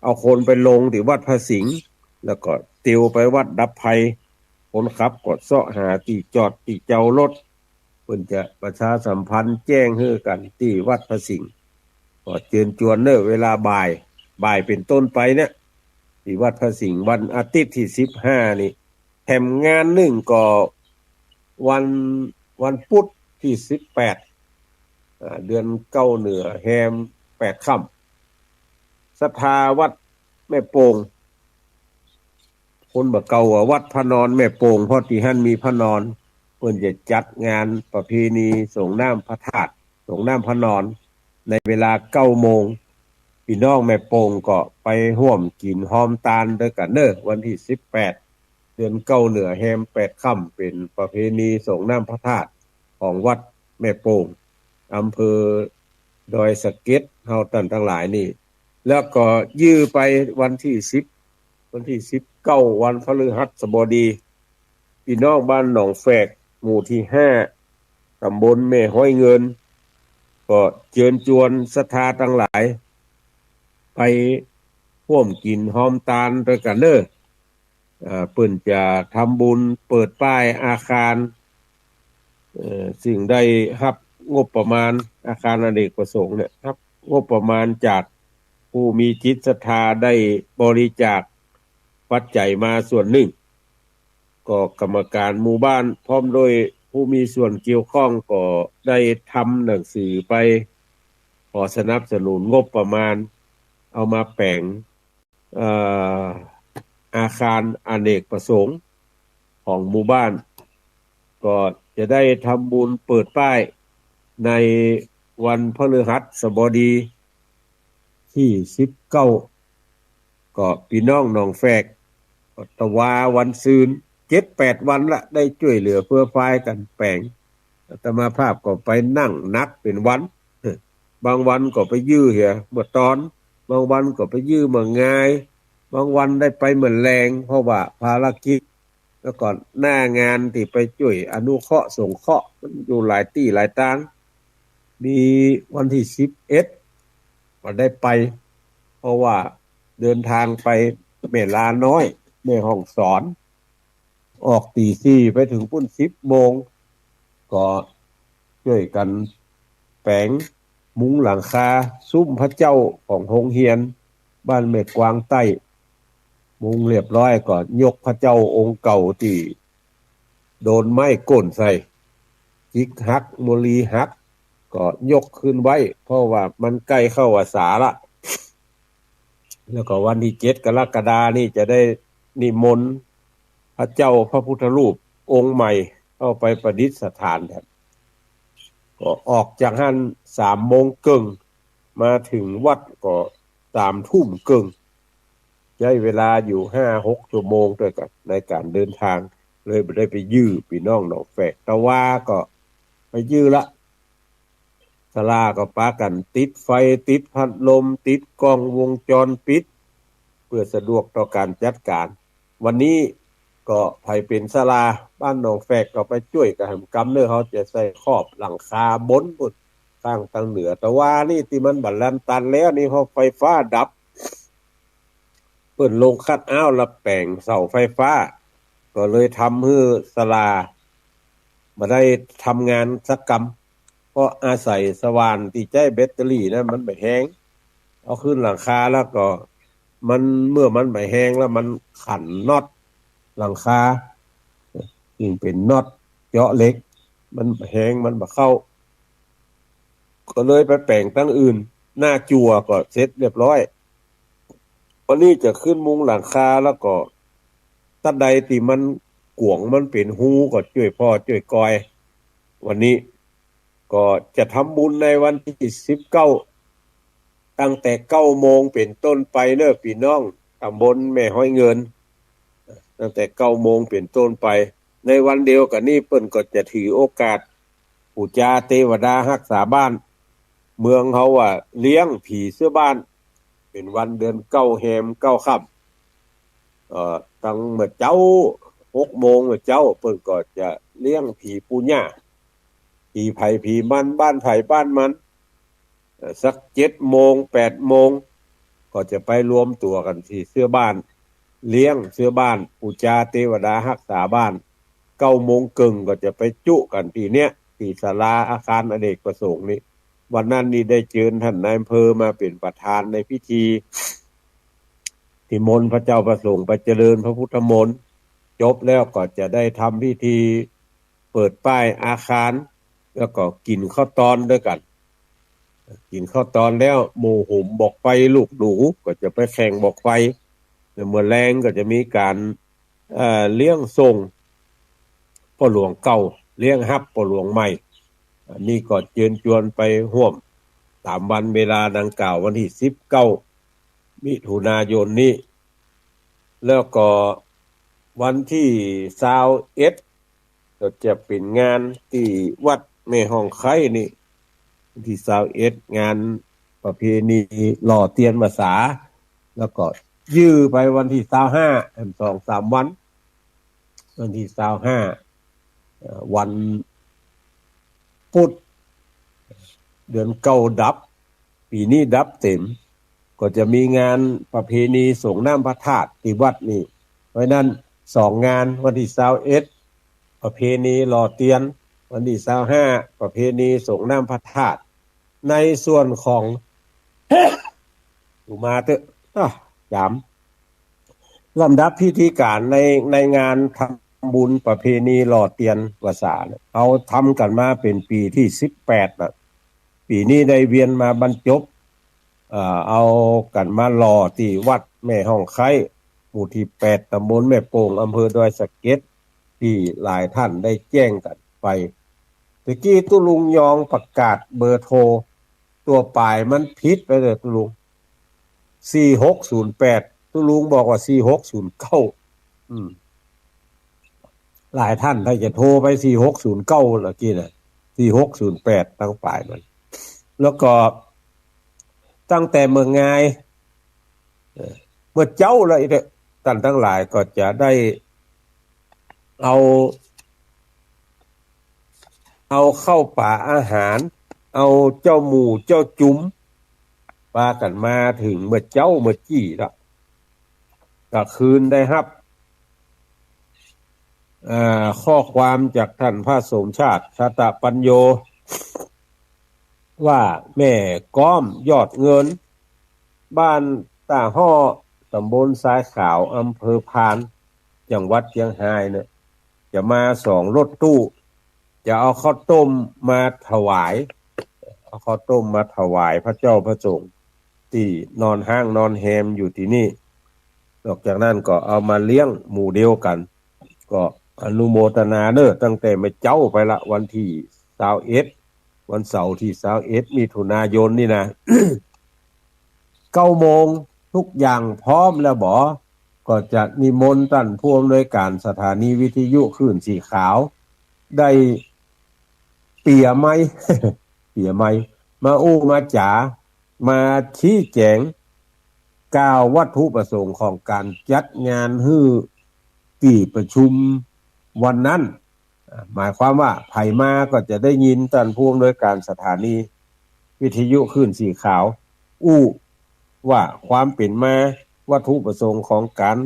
เอาคนไปลงตี้วัดพระสิงห์ แล้วก็เตียวไปวัดดับภัย คนขับก็เซาะหาตี้จอดตี้เจารถ เปิ้นจะประชาสัมพันธ์แจ้งหื้อกั๋นตี้วัดพระสิงห์ ก็เจิญจวนเน้อเวลาบ่าย บ่ายเป๋นต้นไปเนี่ย ตี้วัดพระสิงห์ วันอาทิตย์ตี้สิบห้านี่ แถมงานนึ่งก็วัน วันพุธตี้สิบแปด อ่า เดือนเก้าเหนือแฮมแปดค่ำ ศรัทธาวัดแม่โป่ง คนบ่าเก่าว่าวัดพระนอนแม่โป่ง เพราะตี้หั้นมีพระนอน เปิ้นจะจัดงานประเพณีสรงน้ำพระธาตุ สรงน้ำพระนอน ในเวลาเก้าโมง ปี้น้องแม่โป่งก็ไปฮ่วมกิ๋นฮอมตานตวยกั๋นเน้อ วันตี้สิบแปด เดือนเก้าเหนือแฮมแปดค่ำ เป๋นประเพณีสรงน้ำพระธาตุของวัดแม่โป่ง อำเภอดอยสะเก็ด เฮาต้านตังหลายนี่ แล้วก็ยื้อไปวันตี้สิบ วันตี้สิบเก้า วันพฤหัสบดี ปี้น้องบ้านหนองแฝก หมู่ตี้ห้า ต๋ำบลแม่ฮ้อยเงิน ก็เจิญจวนศรัทธาตังหลาย ไปฮ่วมกิ๋นฮอมตานตวยกั๋นเน้อ เอ่อ เปิ้นจะทำบุญเปิดป้ายอาคาร เอ่อ ซึ่งได้ฮับงบประมาณ อาคารอเนกประสงค์เนี่ย ฮับงบประมาณจากผู้มีจิตศรัทธาได้บริจาคปัจจัยมาส่วนนึ่ง ก็กรรมการหมู่บ้านพร้อมด้วย ผู้มีส่วนเกี่ยวข้องก็ได้ทำหนังสือไปขอสนับสนุนงบประมาณ เอามาแป๋ง เอ่อ อาคารอเนกประสงค์ของหมู่บ้าน ก็จะได้ทำบุญเปิดป้ายในวันพฤหัสบดีที่สิบเก้า ก็ปี้น้องหนองแฝก ก็ตะวาวันซืน เจ็ดแปดวันละ ได้จ้วยเหลือเฟื้อฟายกั๋นแป๋ง อาตมาภาพก็ไปนั่งนักเป๋นวัน บางวันก็ไปยื้อเหียเมื่อตอน บางวันก็ไปยื้อเมื่องาย บางวันได้ไปเมื่อแลง เพราะว่าภารกิจ แล้วก็หน้างานตี้ไปจ้วยอนุเคราะห์สงเคราะห์ มันอยู่หลายตี้หลายตาง มีวันตี้สิบเอ็ด ก็ได้ไป เพราะว่าเดินทางไปแม่ลาน้อย แม่ฮ่องสอน ออกตีสี่ ไปเถิงปู๊นสิบโมง ก็จ้วยกั๋นแป๋งมุงหลังคา ซุมพระเจ้าของโฮงเฮียนบ้านแม่กวางใต้ มุงเรียบร้อย ก็ยกพระเจ้าองค์เก่าตี้โดนไม้โก้นใส่ จิกหัก มะลีหัก ก็ยกขึ้นไว้ เพราะว่ามันใก้เข้าพรรษาละ แล้วก็วันตี้เจ็ดกรกฎานี่จะได้นิมนต์พระเจ้าพระพุทธรูปองค์ใหม่เข้าไปประดิษฐานแทน ก็ออกจากหั้นสามโมงเกิ่ง มาเถิงวัดก็สามทุ่มเกิ่ง ใจ๊เวลาอยู่ห้าหกชั่วโมงตวยกั๋นในก๋านเดินทาง เลยบ่ได้ไปยื้อปี้น้องหนองแฝก ตะวาก็ไปยื้อละ ศาลาก็ปากั๋นติดไฟ ติดพัดลม ติดกล้องวงจรปิด เปื้อสะดวกต่อก๋านจัดก๋าน วันนี้ก็ใผเป๋นศาลาบ้านหนองแฝกก็ไปจ้วยกั๋นแหมกำเน่อ เฮาจะใส่ขอบหลังคาบนปู๊น ข้างตางเหนือ ตะวานี่ตี้มันบ่ลันตันแล้วนี่ เพราะไฟฟ้าดับ เปิ้นลงคัดเอาท์ละแป๋งเสาไฟฟ้า ก็เลยทำหื้อศาลาบ่ได้ทำงานสักกำ เพราะอาศัยสว่านตี้ใจ๊แบตเตอรี่นะ มันบ่แฮง เอาขึ้นหลังคาแล้วก็ มัน เมื่อมันบ่แฮงแล้วมันขันน็อตหลังคา ซึ่งเป๋นน็อตเจาะเหล็ก มันบ่แฮง มันบ่เข้า ก็เลยไปแป๋งตางอื่น หน้าจั่วก็เสร็จเรียบร้อย วันนี้จะขึ้นมุงหลังคาแล้วก็ ตั๊ดใดตี้มันกวง มันเป๋นฮูก็จ้วยผ่อจ้วยกอย วันนี้ก็จะทำบุญในวันตี้สิบเก้า ตั้งแต่เก้าโมงเป๋นต้นไปเน่อปี้น้องตำบลแม่ฮ้อยเงิน ตั้งแต่เก้าโมงเป๋นต้นไป ในวันเดียวกั๋นนี้เปิ้นก็จะถือโอกาสปู๋จาเตวดาฮักษาบ้าน เมืองเฮาว่าเลี้ยงผีเสื้อบ้าน เป๋นวันเดือนเก้าแฮมเก้าค่ำ เอ่อ ตั้งเมื่อเจ๊า หกโมงเมื่อเจ๊า เปิ้นก็จะเลี้ยงผีปู่ย่า ผีใผผีมัน บ้านใผบ้านมัน เอ่อ สักเจ็ดโมง แปดโมง ก็จะไปรวมตั๋วกั๋นตี้เสื้อบ้าน เลี้ยงเสื้อบ้าน ปู๋จาเตวดาฮักษาบ้าน เก้าโมงเกิ่งก็จะไปจุกั๋นตี้เนี้ย ตี้ศาลาอาคารอเนกประสงค์นี้ วันนั้นนี่ได้เจิญต้านนายอำเภอมาเป๋นประธานในพิธี นิมนต์พระเจ้าพระสงฆ์ไปเจริญพระพุทธมนต์ จบแล้วก็จะได้ทำพิธีเปิดป้ายอาคาร แล้วก็กิ๋นข้าวตอนตวยกั๋น กิ๋นข้าวตอนแล้ว หมู่หุมบอกไฟลูกหนู ก็จะไปแข่งบอกไฟ แล้วเมื่อแลงก็จะมีก๋าน เอ่อ เลี้ยงส่งป้อหลวงเก่า เลี้ยงฮับป้อหลวงใหม่ อันนี้ก็เจิญจวนไปฮ่วมต๋ามวันเวลาดังกล่าว วันตี้สิบเก้า มิถุนายนนี้ แล้วก็วันตี้ซาวเอ็ด ก็จะเป๋นงานตี้วัดแม่ฮ่องไคร้นี่ วันตี้ซาวเอ็ด งานประเพณีหล่อเตียนพรรษา แล้วก็ยื้อไปวันตี้ซาวห้า แหมสองสามวัน วันตี้ซาวห้า เอ่อ วันปุธ เดือนเก้าดับ ปี๋นี้ดับเต๋ม ก็จะมีงานประเพณีสรงน้ำพระธาตุตี้วัดนี่ เพราะฉะนั้นสองงาน วันตี้ซาวเอ็ด ประเพณีหล่อเตียน วันตี้ซาวห้า ประเพณีสรงน้ำพระธาตุ ในส่วนของ อุมาเต๊อะ อ้อ จ๋าม ลำดับพิธีก๋านใน ในงานทำ ำบุญประเพณีหล่อเตียนว่าสาเนี่ย เฮาทำกั๋นมาเป๋นปี๋ตี้สิบแปดละ ปี๋นี้ได้เวียนมาบรรจบ เอ่อ เอากั๋นมาหล่อตี้วัดแม่ฮ่องไคร้ หมู่ตี้แปด ตำบลแม่โป่ง อำเภอดอยสะเก็ด ตี้หลายต้านได้แจ้งกั๋นไป ตะกี้ตุ๊ลุงยองประกาศเบอร์โทร ตั๋วป๋ายมันผิดไปเลยตุ๊ลุง สี่หกศูนย์แปด ตุ๊ลุงบอกว่า สี่หกศูนย์เก้า อืม หลายต้านถ้าจะโทรไป สี่หกศูนย์เก้า เมื่อกี้น่ะ สี่หกศูนย์แปด ตังป๋ายมัน แล้วก็ตั้งแต่เมื่องาย เอ่อ เมื่อเจ๊าแล้วอีกเนี่ย ต้านตังหลายก็จะได้เอา เอาข้าวป๋าอาหาร เอาเจ้าหมู่เจ้าจุ๋ม ปากั๋นมาเถิงเมื่อเจ๊าเมื่อกี้ละ ก็คืนได้ฮับ เอ่อ ข้อความจากต้านพระสมชาติ ชาตะปัญโญ ว่าแม่ก๊อมยอดเงิน บ้านต้าฮ้อ ตำบลทรายขาว อำเภอพาน จังหวัดเจียงฮายเนี่ย จะมาสองรถตู้ จะเอาข้าวต้มมาถวาย เอาข้าวต้มมาถวายพระเจ้าพระสงฆ์ตี้นอนฮ้างนอนแฮมอยู่ตี้นี่ นอกจากนั้นก็เอามาเลี้ยงหมู่เดียวกั๋น ก็อนุโมทนาเน้อ ตั้งแต่เมื่อเจ๊าไปละ วันตี้ซาวเอ็ด วันเสาร์ตี้ซาวเอ็ด มิถุนายนนี่นะ เก้าโมง ทุกอย่างพร้อมแล้วบ่ ก็จะนิมนต์ต้านผู้อำนวยการสถานีวิทยุคลื่นสีขาว ได้เปียไมค์ เปียไมค์ มาอู้มาจ๋า มาชี้แจ๋ง กล่าววัตถุประสงค์ของก๋านจัดงานหื้อตี้ประชุมวันนั้น อ่า หมายความว่าใผมาก็จะได้ยินต้านผู้อำนวยการสถานีวิทยุคลื่นสีขาว อู้ว่าความเป๋นมา วัตถุประสงค์ของก๋าน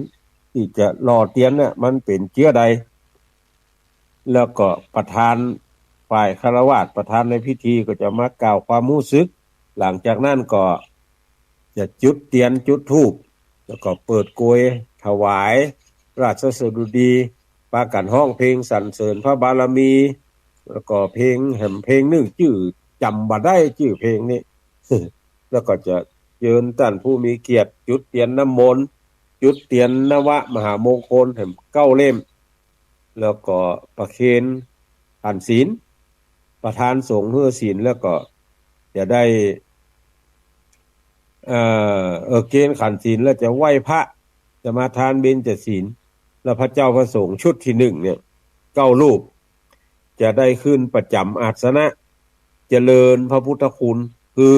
ตี้จะหล่อเตียนเนี่ย มันเป๋นเจื้อใด แล้วก็ประธานฝ่ายฆราวาส ประธานในพิธีก็จะมากล่าวความฮู้สึก หลังจากนั้นก็จะจุดเตียนจุดธูป แล้วก็เปิดโกยถวายราชสดุดี ปากั๋นฮ้องเพลงสรรเสริญพระบารมี แล้วก็เพลงแหมเพลงนึ่งจื้อจ๋ำบ่ได้จื้อเพลงนี้ แล้วก็จะเจิญต้านผู้มีเกียรติจุดเตียนน้ำมนต์ จุดเตียนนวมหามงคลแหมเก้าเล่ม แล้วก็ประเคนขันธ์ศีล ประธานสงฆ์หื้อศีล แล้วก็จะได้ เอ่อ เออ เคนขันธ์ศีล แล้วจะไหว้พระ จะมาทานเบญจศีล แล้วพระเจ้าพระสงฆ์ชุดตี้นึ่งเนี่ย เก้ารูป จะได้ขึ้นประจ๋ำอาสนะ เจริญพระพุทธคุณ คือ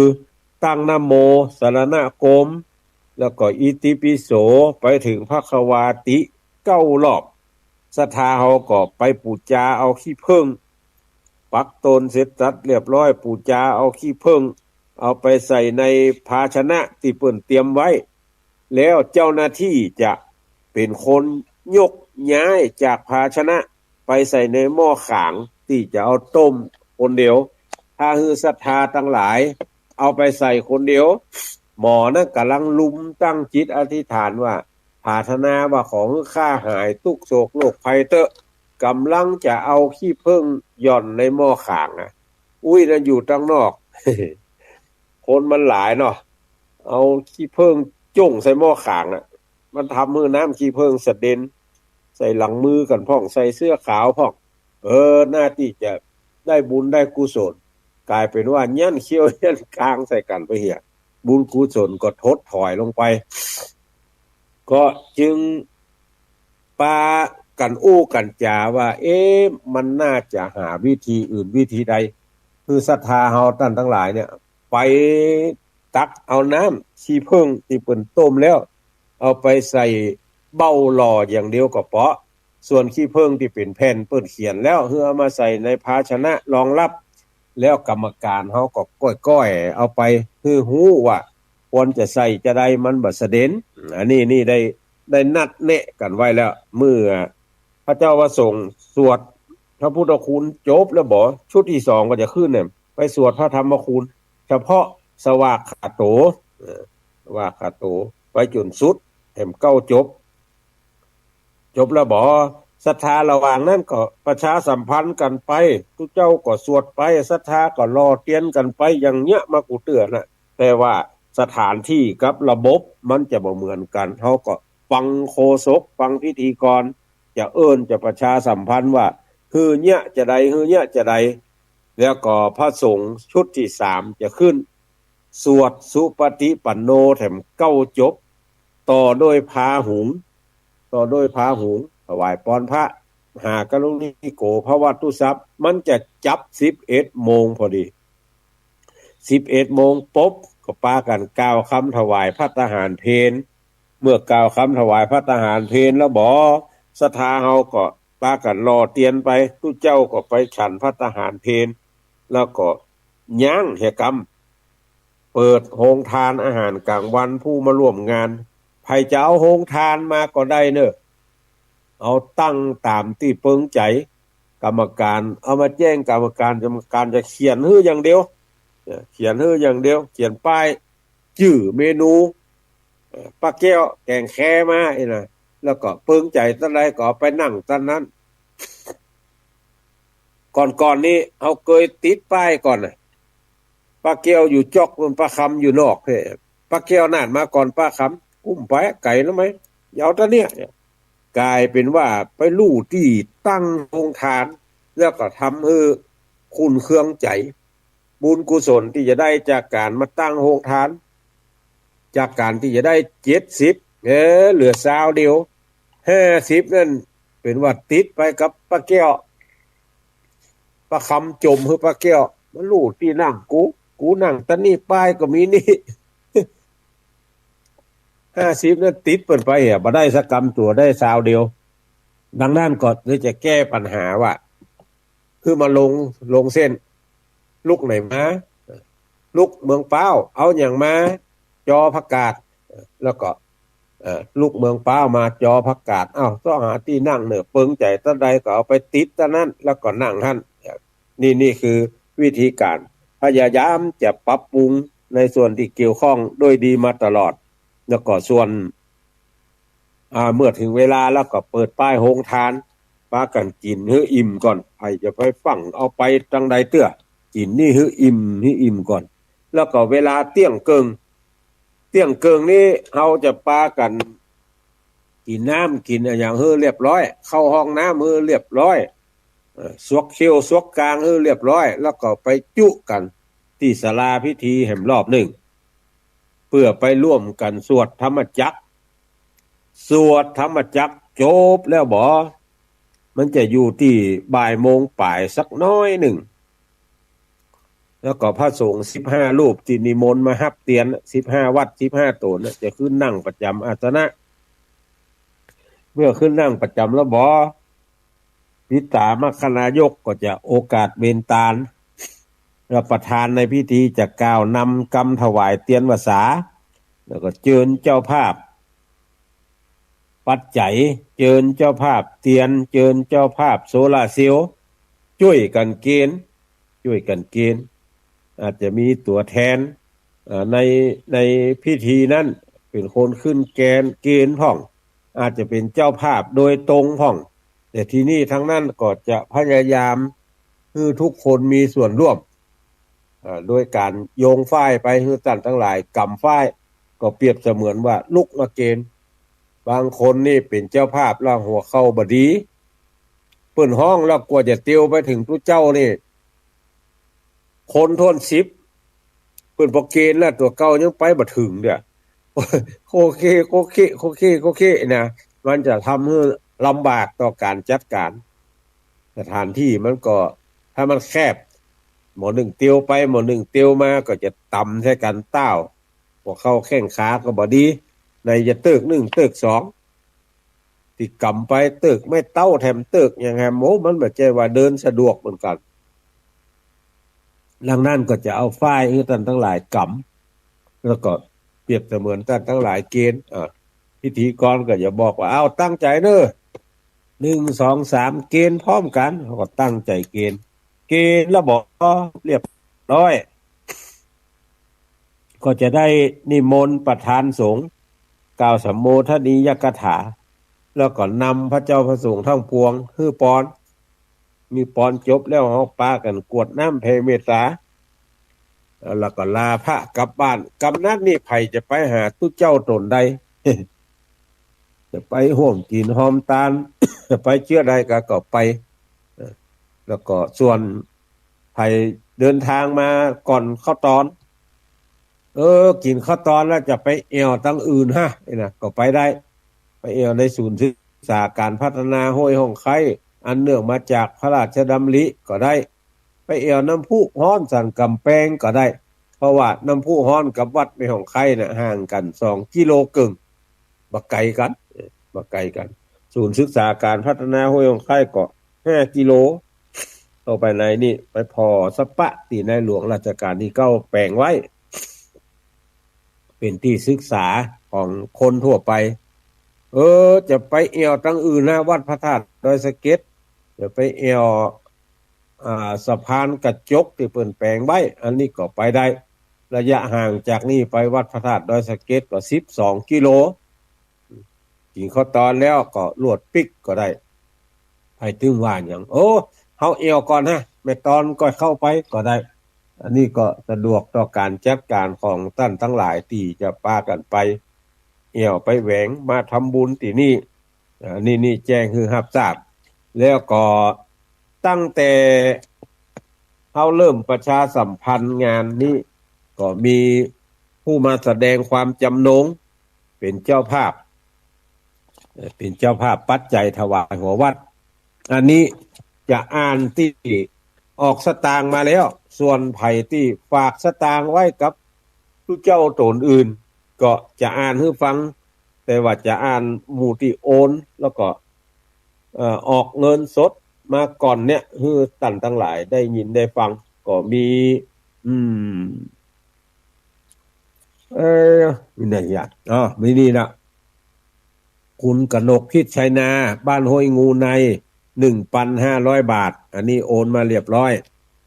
ตั้งนะโมสรณะโกม แล้วก็อิติปิโส ไปเถิงภควาติเก้ารอบ ศรัทธาเฮาก็ไปปู๋จาเอาขี้เผิ้ง ปักตนเสร็จสับเรียบร้อย ปู๋จาเอาขี้เผิ้ง เอาไปใส่ในภาชนะตี้เปิ้นเตรียมไว้ แล้วเจ้าหน้าตี้จะเป๋นคนยกย้ายจากภาชนะไปใส่ในหม้อขางตี้จะเอาต้มคนเดียว ถ้าหื้อศรัทธาตังหลายเอาไปใส่คนเดียว หมอนั้นก่ำลังลุมตั้งจิตอธิษฐานว่า ผาถนาว่าขอหื้อข้าหายตุ๊กข์โศกโรคภัยเต๊อะ ก่ำลังจะเอาขี้เผิ้งหย่อนในหม้อขางอะ อุ๊ย นั้นอยู่ตังนอก คนมันหลายเนาะ เอาขี้เผิ้งจ้วงใส่หม้อขางอะ มันทำหื้อน้ำขี้เผิ้งสะเด็น ใส่หลังมือกั๋นพ่อง ใส่เสื้อขาวพ่อง เออ หน้าตี้จะได้บุญได้กุศล ก๋ายเป๋นว่ายั้นเคี้ยวยั้นคางใส่กั๋นไปเหีย บุญกุศลก็ถดถอยลงไป ก็จึงปากั๋นอู้กั๋นจ๋าว่า เอ๊ะ มันน่าจะหาวิธีอื่นวิธีใด คือศรัทธาเฮาต้านตังหลายเนี่ย ไปตักเอาน้ำขี้เผิ้งตี้เปิ้นต้มแล้ว เอาไปใส่เบ้าหล่ออย่างเดียวก็เปาะ ส่วนขี้เผิ้งตี้เป๋นแผ่นเปิ้นเขียนแล้ว หื้อเอามาใส่ในภาชนะรองรับ แล้วกรรมการเฮาก็ก้อยๆ เอาไป หื้อฮู้ว่าควรจะใส่จาใด มันบ่สะเด็น อันนี้นี่ได้ ได้นัดแนะกั๋นไว้แล้ว เมื่อพระเจ้าพระสงฆ์สวดพระพุทธคุณจบแล้วบ่ ชุดตี้สองก็จะขึ้นเนี่ย ไปสวดพระธรรมคุณ เฉพาะสวากขาโต เอ่อ สวากขาโต ไปจ๋นสุด แหมเก้าจบ จบแล้วบ่ ศรัทธาระหว่างนั้นก็ประชาสัมพันธ์กั๋นไป ตุ๊เจ้าก็สวดไป ศรัทธาก็หล่อเตียนกั๋นไป อย่างเนี้ยมากู้เตื้อนะ แต่ว่าสถานที่กับระบบมันจะบ่เหมือนกั๋น เฮาก็ฟังโฆษก ฟังพิธีกร จะเอิ้นจะประชาสัมพันธ์ว่า หื้อเนี้ยจาใด หื้อเนี้ยจาใด แล้วก็พระสงฆ์ชุดตี้สามจะขึ้น สวดสุปฏิปันโนแถมเก้าจบ ต่อด้วยพาหุง ต่อด้วยพาหุง ถวายปอนพระ มหากรุณิโก ภวตุสัพพะ มันจะจับสิบเอ็ดโมงพอดี สิบเอ็ดโมงปุ๊บ ก็ปากั๋นกล่าวกำถวายภัตตาหารเพล เมื่อกล่าวกำถวายภัตตาหารเพลแล้วบ่ ศรัทธาเฮาก็ปากั๋นหล่อเตียนไป ตุ๊เจ้าก็ไปฉันภัตตาหารเพล แล้วก็ย้างเหียกำ เปิดโฮงทานอาหารก๋างวัน ผู้มาร่วมงาน ใผจะเอาโฮงทานมาก็ได้เน่อ เอาตั้งต๋ามตี้เปิงใจ๋ กรรมการเอามาแจ้งกรรมการ กรรมการจะเขียนหื้ออย่างเดียว เขียนหื้ออย่างเดียว เขียนป้าย จื้อเมนู เอ่อ ปลาแก้วแก๋งแคมาอี้นะ แล้วก็เปิงใจ๋ตังใดก็เอาไปนั่งตังนั้น ก่อนๆ นี้เฮาเกยติดป้ายก่อนน่ะ ปลาแก้วอยู่จ๊อก ปลาคำอยู่นอก เฮ้ย ปลาแก้วนาดมาก่อนปลาคำ กุ้มไป ไก๋แล้วไหม เอาตังเนี้ย ก๋ายเป๋นว่าไปลู่ตี้ตั้งโฮงทาน แล้วก็ทำหื้อคุ้นเคืองใจ๋ บุญกุศลตี้จะได้จากก๋านมาตั้งโฮงทาน จากก๋านตี้จะได้เจ็ดสิบ เออ เหลือซาวเดียว ห้าสิบ นั้นเป๋นว่าติดไปกับปลาแก้ว ปลาคำจ๋มหื้อปลาแก้ว มาลู่ตี้นั่งกู กูนั่งตังนี้ ป้ายก็มีนี่ ห้าสิบ นั้นติดเปิ้นไปอะ บ่ได้สักกำ ตั๋วได้ซาวเดียว ดังนั้นก็เลยจะแก้ปัญหาว่า คือมาลง ลงเส้น ลุกไหนมา ลุกเมืองป๊าว เอาหยังมา จอผักกาด แล้วก็ เอ่อ ลุกเมืองป๊าวมา จอผักกาด เอ้า เซาะหาตี้นั่งเน่อ เปิงใจ๋ตังใดก็เอาไปติดตังนั้น แล้วก็นั่งหั้น นี่ นี่คือวิธีก๋าน พยายามจะปรับปรุงในส่วนตี้เกี่ยวข้องด้วยดีมาตลอด แล้วก็ส่วน อ่า เมื่อถึงเวลาแล้วก็เปิดป้ายโฮงทาน ปากั๋นกิ๋นหื้ออิ่มก่อน ใผจะไปฟั่งเอาไปตังใดเตื้อ กิ๋นนี่หื้ออิ่ม หื้ออิ่มก่อน แล้วก็เวลาเตี้ยงเกิ่ง เตี้ยงเกิ่งนี้เฮาจะปากั๋นกิ๋นน้ำกิ๋นอะหยังหื้อเรียบร้อย เข้าห้องน้ำหื้อเรียบร้อย เอ่อ สวกเขี้ยวสวกกางหื้อเรียบร้อย แล้วก็ไปจุกั๋นตี้ศาลาพิธีแหมรอบนึ่ง เปื้อไปร่วมกั๋นสวดธรรมจักร สวดธรรมจักรจบแล้วบ่ มันจะอยู่ตี้บ่ายโมงป๋ายสักน้อยนึ่ง แล้วก็พระสงฆ์สิบห้ารูปตี้นิมนต์มาฮับเตียน สิบห้าวัตร สิบห้าต๋นน่ะ จะขึ้นนั่งประจ๋ำอาสนะ เมื่อขึ้นนั่งประจ๋ำแล้วบ่ ปิสามัคคนายกก็จะโอกาสเบญตาล แล้วประธานในพิธีจะกล่าวนำกำถวายเตียนพรรษา แล้วก็เจิญเจ้าภาพ ปัจจัย เจิญเจ้าภาพเตียน เจิญเจ้าภาพโซลาร์เซลล์ จ้วยกั๋นเกณฑ์ จ้วยกั๋นเกณฑ์ อาจจะมีตั๋วแทน เอ่อ ใน ในพิธีนั้นเป๋นคนขึ้นแกน เกณฑ์พ่อง อาจจะเป๋นเจ้าภาพโดยตรงพ่อง แต่ตี้นี่ตังนั้นก็จะพยายามหื้อทุกคนมีส่วนร่วม เอ่อ โดยก๋านโยงฝ้ายไปหื้อต้านตังหลายก๋ำฝ้าย ก็เปรียบเสมือนว่าลุกมาเกณฑ์ บางคนนี่เป๋นเจ้าภาพแล้วหัวเข่าบ่ดี เปิ้นฮ้องแล้วกว่าจะเตียวไปเถิงตุ๊เจ้านี่ คนถ้วนสิบ เปิ้นปอเกณฑ์แล้วตั๋วเก่ายังไปบ่เถิงเตื้อ โคเค โคเค โคเค โคเคนะ มันจะทำหื้อลำบากต่อก๋านจัดก๋าน สถานตี้มันก็ ถ้ามันแคบ หมอนึ่งเตียวไป หมอนึ่งเตียวมา ก็จะตำใส่กั๋นเต๊า หัวเข่าแข้งขาก็บ่ดี ไหนจะเติ๊กนึ่งเติ๊กสอง ตี้ก๋ำไปเติ๊กไม้เต๊าแถมเติ๊กหยังแหม โอ้ มันบ่ใจ้ว่าเดินสะดวกเหมือนกั๋น ดังนั้นก็จะเอาฝ้ายหื้อต้านตังหลายก๋ำ แล้วก็เปรียบเสมือนต้านตังหลายเกณฑ์ อ่า พิธีกรก็จะบอกว่า เอาตั้งใจ๋เน่อ นึ่ง สอง สาม เกณฑ์พร้อมกั๋น เฮาก็ตั้งใจ๋เกณฑ์ เกณฑ์แล้วบ่ เรียบร้อย ก็จะได้นิมนต์ประธานสงฆ์กล่าวสัมโมทนียกถา แล้วก็นำพระเจ้าพระสงฆ์ทั้งปวงหื้อปอน มีปอนจบแล้ว เฮาปากั๋นกรวดน้ำแผ่เมตต๋า แล้วก็ลาพระกลับบ้าน กำนั้นนี่ใผจะไปหาตุ๊เจ้าต๋นใด จะไปฮ่วมกิ๋นฮ่วมตาน จะไปเจื้อใดก็ ก็ไป แล้วก็ส่วนใผเดินตางมาก่อนข้าวตอน เออ กิ๋นข้าวตอนแล้วจะไปแอ่วตังอื่นฮะ นี่นะ ก็ไปได้ ไปแอ่วในศูนย์ศึกษาก๋านพัฒนาห้วยฮ่องไคร้ อันเนื่องมาจากพระราชดำริก็ได้ ไปแอ่วน้ำพุฮ้อนสันก๋ำแปงก็ได้ เพราะว่าน้ำพุฮ้อนกับวัดแม่ฮ่องไคร้น่ะ ห่างกั๋นสองกิโลเกิ่ง บ่ไก๋กั๋น เออ บ่ไก๋กั๋น ศูนย์ศึกษาก๋านพัฒนาห้วยฮ่องไคร้ก็ห้ากิโล เข้าไปในนี่ ไปผ่อสะปะตี้ในหลวงรัชกาลตี้เก้าแป๋งไว้ เป๋นตี้ศึกษาของคนทั่วไป เออ จะไปแอ่วตังอื่นนะ วัดพระธาตุดอยสะเก็ด จะไปแอ่ว อ่า สะพานกระจกตี้เปิ้นแป๋งไว้ อันนี้ก็ไปได้ ระยะห่างจากนี่ไปวัดพระธาตุดอยสะเก็ดก็สิบสองกิโล กิ๋นข้าวตอนแล้วก็ลวดปิ๊กก็ได้ ใผตึงว่าหยัง โอ้ เฮาแอ่วก่อนฮะ แม่ตอนก็เข้าไปก็ได้ อันนี้ก็สะดวกต่อก๋านจัดก๋านของต้านตังหลายตี้จะปากั๋นไปแอ่วไปแหวงมาทำบุญตี้นี่ อ่า นี่ นี่แจ้งหื้อฮับทราบ แล้วก็ตั้งแต่เฮาเริ่มประชาสัมพันธ์งานนี้ ก็มีผู้มาแสดงความจำนง เป๋นเจ้าภาพ เอ่อ เป๋นเจ้าภาพปัจจัยถวายหัววัด อันนี้จะอ่านตี้ออกสตางค์มาแล้ว ส่วนใผตี้ฝากสตางค์ไว้กับตุ๊เจ้าต๋นอื่น ก็จะอ่านหื้อฟัง แต่ว่าจะอ่านหมู่ตี้โอน แล้วก็ เอ่อ ออกเงินสดมาก่อนเนี่ย หื้อต้านตังหลายได้ยินได้ฟัง ก็มี อืม เอ่อ มีไหนอ่ะ อ๋อ มีนี่นะ คุณกนกพิษชัยนา บ้านห้วยงูใน หนึ่งปันห้าร้อยบาท อันนี้โอนมาเรียบร้อย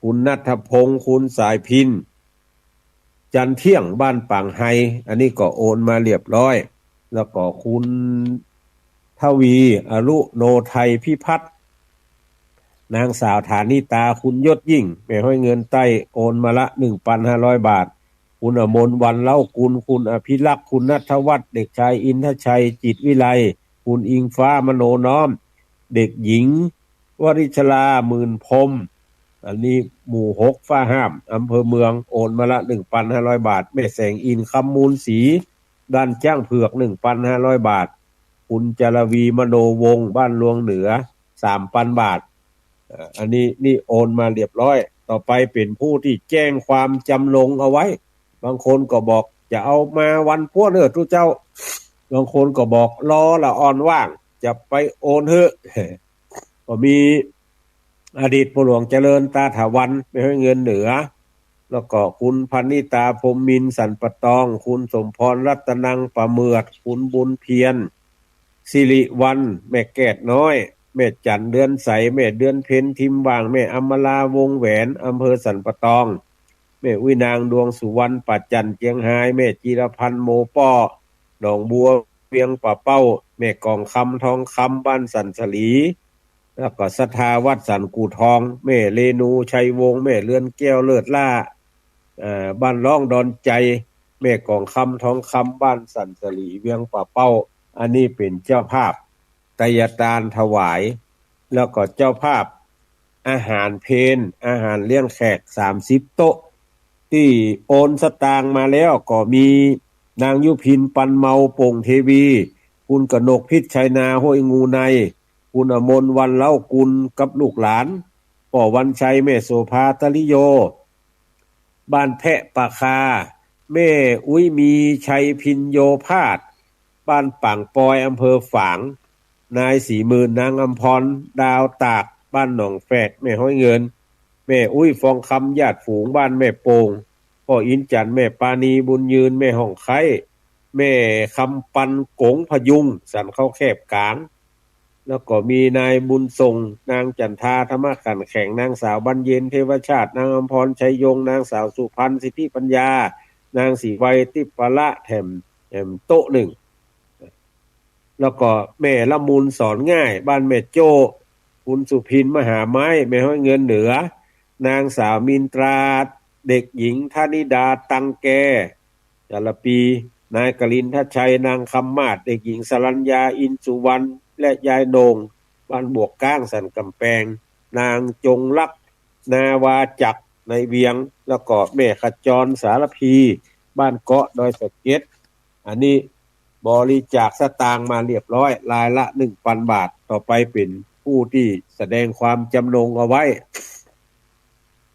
คุณณัฐพงษ์ คุณสายพิณ จันเที่ยง บ้านปางไฮ อันนี้ก็โอนมาเรียบร้อย แล้วก็คุณทวี อรุโนไทยพิพัฒน์ นางสาวฐานิตา คุณยศยิ่ง แม่ฮ้อยเงินใต้ โอนมาละ หนึ่งปันห้าร้อยบาท คุณอมรวรรณเล้ากุล คุณอภิรักษ์ คุณณัฐวัฒน์ เด็กชายอินทชัย จิตวิไล คุณอิงฟ้า มโนน้อม เด็กหญิง วริชลา หมื่นพรหม อันนี้หมู่หก ฟ้าห้าม อำเภอเมือง โอนมาละ หนึ่งปันห้าร้อยบาท แม่แสงอิน คำมูลศรี บ้านจ้างเผือก หนึ่งปันห้าร้อยบาท คุณจารวี มโนวงศ์ บ้านลวงเหนือ สามปันบาท เอ่อ อันนี้นี่โอนมาเรียบร้อย ต่อไปเป๋นผู้ตี้แจ้งความจำนงเอาไว้ บางคนก็บอกจะเอามาวันพัวเน่อตุ๊เจ้า บางคนก็บอกรอละอ่อนว่าง จะไปโอนหื้อ ก็มีอดีตปู่หลวงเจริญ ตาถาวัน แม่ฮ้อยเงินเหนือ แล้วก็คุณพนิตา พรหมมินทร์ สันป่าตอง คุณสมพร รัตนัง ป่าเหมือด คุณบุญเพียร สิริวัลย์ แม่แก้ดน้อย แม่จันเดือนใส แม่เดือนเพ็ญ ทิมหว่าง แม่อมรา วงแหวน อำเภอสันป่าตอง แม่อุ๊ยนาง ดวงสุวรรณ ป่าจั่น เจียงฮาย แม่จิรพันธ์ โมป้อ หนองบัว เวียงป่าเป้า แม่กองคำ ทองคำ บ้านสันสลี แล้วก็ศรัทธาวัดสันกู่ทอง แม่เรนู ชัยวงศ์ แม่เรือนแก้ว เลิศล้า เอ่อ บ้านร้องดอนใจ แม่กองคำ ทองคำ บ้านสันสลี เวียงป่าเป้า อันนี้เป๋นเจ้าภาพไตยทานถวาย แล้วก็เจ้าภาพอาหารเพล อาหารเลี้ยงแขก สามสิบโต๊ะ ตี้โอนสตางค์มาแล้วก็มีนางยุพิน ปันเมา โป่งเทวี คุณกนกพิษชัยนา ห้วยงูใน คุณอมรวรรณเล้ากุลกับลูกหลาน ป้อวันชัย แม่โสภา ตริโย บ้านแพะป่าคา แม่อุ๊ยมีชัย พิญโญภาส บ้านปางปอย อำเภอฝาง นายศรีหมื่น นางอำพร ดาวตาก บ้านหนองแฝก แม่ฮ้อยเงิน แม่อุ๊ย ฟองคำ ญาติฝูง บ้านแม่โป่ง ป้ออินจันทร์ แม่ปานี บุญยืน แม่ฮ่องไคร้ แม่คำปัน กงพยุง สันเขาแคบก๋าง แล้วก็มีนายบุญส่ง นางจันทา ธรรมขันแข็ง นางสาวบรรเย็น เทวชาติ นางอำพร ชัยยง นางสาวสุพรรณ สิทธิปัญญา นางศรีไว ติปปะละ แถม แถมโต๊ะหนึ่ง แล้วก็แม่ละมุนสอนง่าย บ้านแม่โจ้ คุณสุพิน มหาไม้ แม่ฮ้อยเงินเหนือ นางสาวมินตรา เด็กหญิงธนิดา ตังแก จารปี นายกลินทชัย นางคำมาศ เด็กหญิงสรัญญา อินสุวรรณ และยายโหน่ง บ้านบวกก้าง สันกำแพง นางจงรัก นาวาจักร ในเวียง แล้วก็แม่ขจร สารพี บ้านเกาะดอยสะเก็ด อันนี้บริจาคสตางค์มาเรียบร้อย รายละหนึ่งปันบาท ต่อไปเป๋นผู้ตี้แสดงความจำนงเอาไว้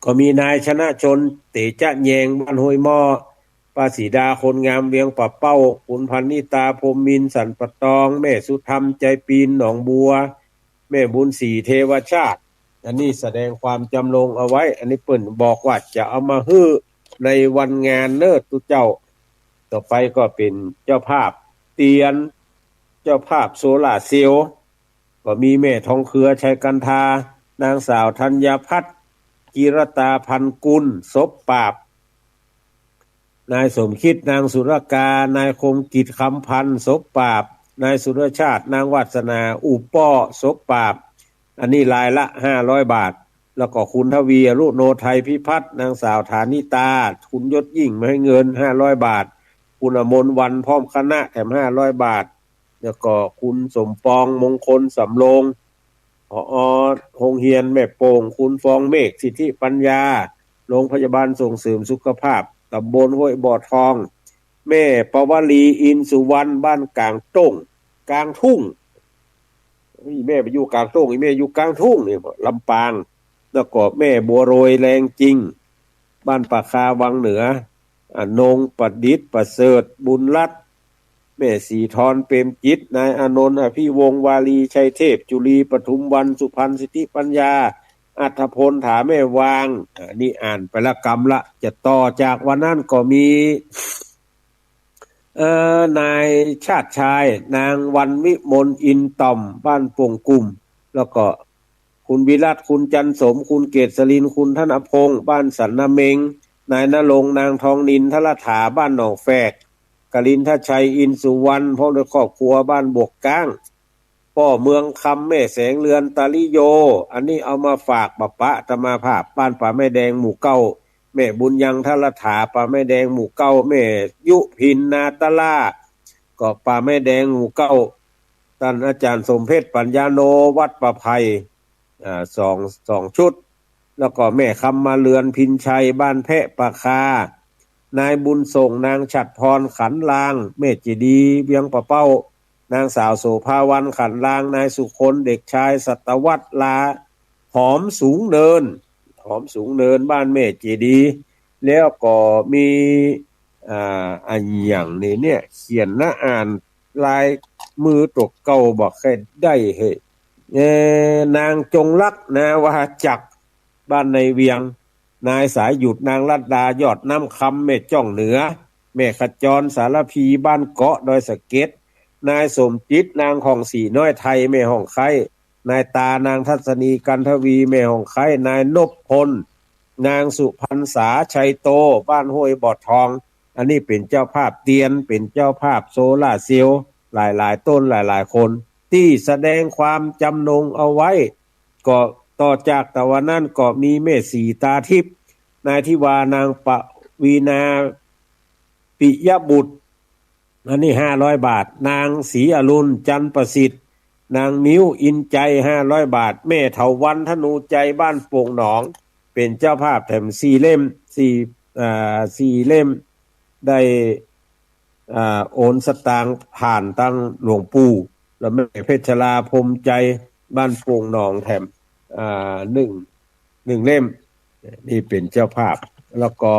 ก็มีนายชนะชน เตจะแยง บ้านห้วยหม้อ ป้าสีดา คนงาม เวียงป่าเป้า คุณพรรณิตา พรหมมินทร์ สันป่าตอง แม่สุธรรม ใจปีน หนองบัว แม่บุญศรี เทวชาติ อันนี้แสดงความจำนงเอาไว้ อันนี้เปิ้นบอกว่าจะเอามาหื้อในวันงานเน้อตุ๊เจ้า ต่อไปก็เป๋นเจ้าภาพเตียน เจ้าภาพโซลาร์เซลล์ ก็มีแม่ทองเครือ ชัยกันธา นางสาวธัญพัฒน์ จิรตาพันกุล สบปราบ นายสมคิด นางสุรกา นายคมกิจ คำพันธ์ สบปราบ นายสุรชาติ นางวาสนา อุปป้อ สบปราบ อันนี้รายละห้าร้อยบาท แล้วก็คุณทวี อรุโนไทยพิพัฒน์ นางสาวฐานิตา คุณยศยิ่ง มาให้เงินห้าร้อยบาท คุณอมรวรรณ พร้อมคณะ แถมห้าร้อยบาท แล้วก็คุณสมปอง มงคลสำโรง ผอ.โฮงเฮียนแม่โป่ง คุณฟองเมฆ สิทธิปัญญา โรงพยาบาลส่งเสริมสุขภาพตำบลห้วยบ่อทอง แม่ปวลี อินสุวรรณ บ้านกลางต้ง กลางทุ่ง อีแม่ไปอยู่กลางต้ง อีแม่อยู่กลางทุ่งนี่ ลำปาง แล้วก็แม่บัวโรย แรงจริง บ้านป่าคาวังเหนือ อนงค์ประดิษฐ์ ประเสริฐ บุญรัตน์ แม่สีทร เปรมจิต นายอานนท์ อภิวงศ์ วาลี ชัยเทพ จุลี ปทุมวรรณ สุพรรณ สิทธิปัญญา อัฏฐพล ถาแม่วาง อ่า นี่อ่านไปละกำละ จะต่อจากวันนั้นก็มี เอ่อ นายชาติชาย นางวันวิมล อินต่อม บ้านโป่งกุ่ม แล้วก็คุณวิรัต คุณจันทร์สม คุณเกษริน คุณธนพงษ์ บ้านสันนาเมง นายณรงค์ นางทองนิน ทรถา บ้านหนองแฝก กลินทชัย อินสุวรรณ พร้อมด้วยครอบครัว บ้านบวกก้าง ป้อเมืองคำ แม่แสงเรือน ตาลิโย อันนี้เอามาฝากป้าปะอาตมาภาพ บ้านป่าแม่แดง หมู่เก้า แม่บุญยัง ทรถา ป่าแม่แดง หมู่เก้า แม่ยุพิน นาตะล่า ก็ป่าแม่แดง หมู่เก้า ต้านอาจ๋ารย์สมเพชร ปัญญาโน วัดป่าไผ่ อ่า สอง สองชุด แล้วก็แม่คำมาเรือน พินชัย บ้านแพะป่าคา นายบุญส่ง นางฉัตรพร ขันลาง แม่เจดีย์ เวียงป่าเป้า นางสาวโสภาวัน ขันลาง นายสุคน เด็กชาย สัตวัฒน์ ลา หอมสูงเนิน หอมสูงเนิน บ้านแม่เจดีย์ แล้วก็มี อ่า อะหยังนี่เนี่ย เขียนนะ อ่านลายมือตั๋วเก่าบ่ใค่ได้เฮ้ย เอ่อ นางจงรัก นาวาจักร บ้านในเวียง นายสายหยุด นางรัตดา ยอดน้ำคำ แม่จ้องเหนือ แม่ขจร สารพี บ้านเกาะดอยสะเก็ด นายสมจิต นางของศรีน้อยไทย แม่ฮ่องไคร้ นายตา นางทัศนี กันทวี แม่ฮ่องไคร้ นายนพพล นางสุพรรณษา ชัยโต บ้านห้วยบ่อทอง อันนี้เป๋นเจ้าภาพเตียน เป๋นเจ้าภาพโซลาร์เซลล์ หลายๆ ต้น หลายๆ คน ตี้แสดงความจำนงเอาไว้ ก็ต่อจากตะวันนั้นก็มีแม่สีตาทิพย์ นายทิวา นางปวีณา ปิยบุตร อันนี้ห้าร้อยบาท นางศรีอรุณ จันทร์ประสิทธิ์ นางมิ้ว อินใจ ห้าร้อยบาท แม่เถาวัลย์ ธนูใจ บ้านโป่งหนอง เป๋นเจ้าภาพแถมสี่เล่ม สี่ อ่า สี่เล่ม ได้ อ่า โอนสตางค์ผ่านตางหลวงปู่ แล้วแม่เพชรลา พรหมใจ บ้านโป่งหนองแถม อ่า หนึ่ง หนึ่งเล่ม นี่เป๋นเจ้าภาพ แล้วก็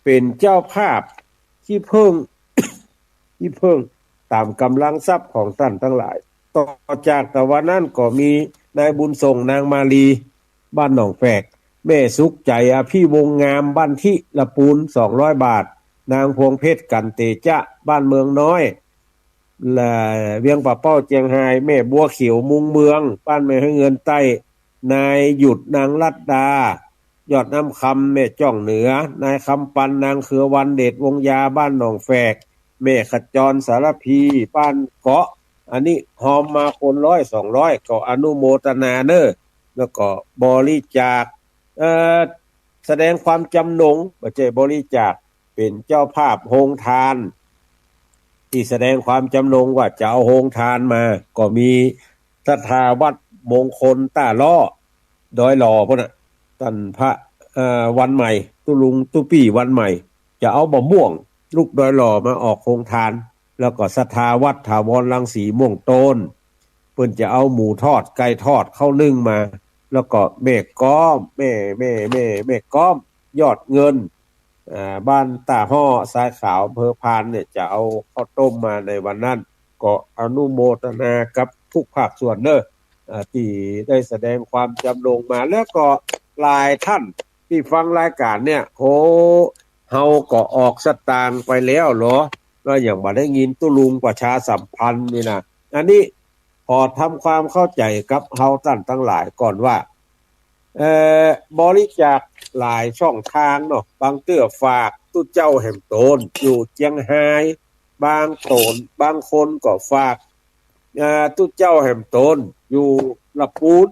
เป๋นเจ้าภาพขี้ผึ้ง ขี้ผึ้งต๋ามก๋ำลังทรัพย์ของต้านตังหลาย ต่อจากตะวันนั้นก็มีนายบุญส่ง นางมาลี บ้านหนองแฝก แม่สุขใจ อภิวงศ์งาม บ้านธิละปูน สองร้อยบาท นางพวงเพชร กันเตจะ บ้านเมืองน้อย และเวียงป่าเป้า เจียงฮาย แม่บัวเขียว มุงเมือง บ้านแม่ห้วยเงินใต้ นายหยุด นางรัตดา ยอดน้ำคำ แม่จ้องเหนือ นายคำปัน นางเครือวัน เดชวงศ์ยา บ้านหนองแฝก แม่ขจร สารพี บ้านเกาะ อันนี้ฮอมมาคนร้อยสองร้อย ก็อนุโมทนาเน่อ แล้วก็บริจาค เอ่อ แสดงความจำนง บ่ใจ้บริจาค เป๋นเจ้าภาพโฮงทาน ตี้แสดงความจำนงว่าจะเอาโฮงทานมา ก็มีศรัทธาวัดมงคลต้าล้อ ดอยหล่อปู๊นน่ะ ต้านพระ เอ่อ วันใหม่ ตุ๊ลุงตุ๊ปี้วันใหม่ จะเอามะม่วงลูกดอยหล่อมาออกโฮงทาน แล้วก็ศรัทธาวัดถาวรรังสีม่วงโตน เปิ้นจะเอาหมูทอด ไก่ทอด ข้าวนึ่งมา แล้วก็แม่ก้อม แม่ แม่ แม่ แม่ก้อม ยอดเงิน อ่า บ้านต้าฮ้อ ทรายขาว อำเภอพานเนี่ย จะเอาข้าวต้มมาในวันนั้น ก็อนุโมทนากับทุกภาคส่วนเน่อ อ่า ตี้ได้แสดงความจำนงมา แล้วก็หลายท่านตี้ฟังรายก๋านเนี่ย โอ้ เฮาก็ออกสตางค์ไปแล้วเหรอ แล้วยังบ่ได้ยินตุ๊ลุงประชาสัมพันธ์นี่นะ อันนี้ขอทำความเข้าใจ๋กับเฮาต้านตังหลายก่อนว่า เอ่อ บริจาคหลายช่องตางเนาะ บางเตื้อฝากตุ๊เจ้าแหมโตน อยู่เจียงฮาย บางโตน บางคนก็ฝาก เอ่อ ตุ๊เจ้าแหมโตน อยู่ละปูน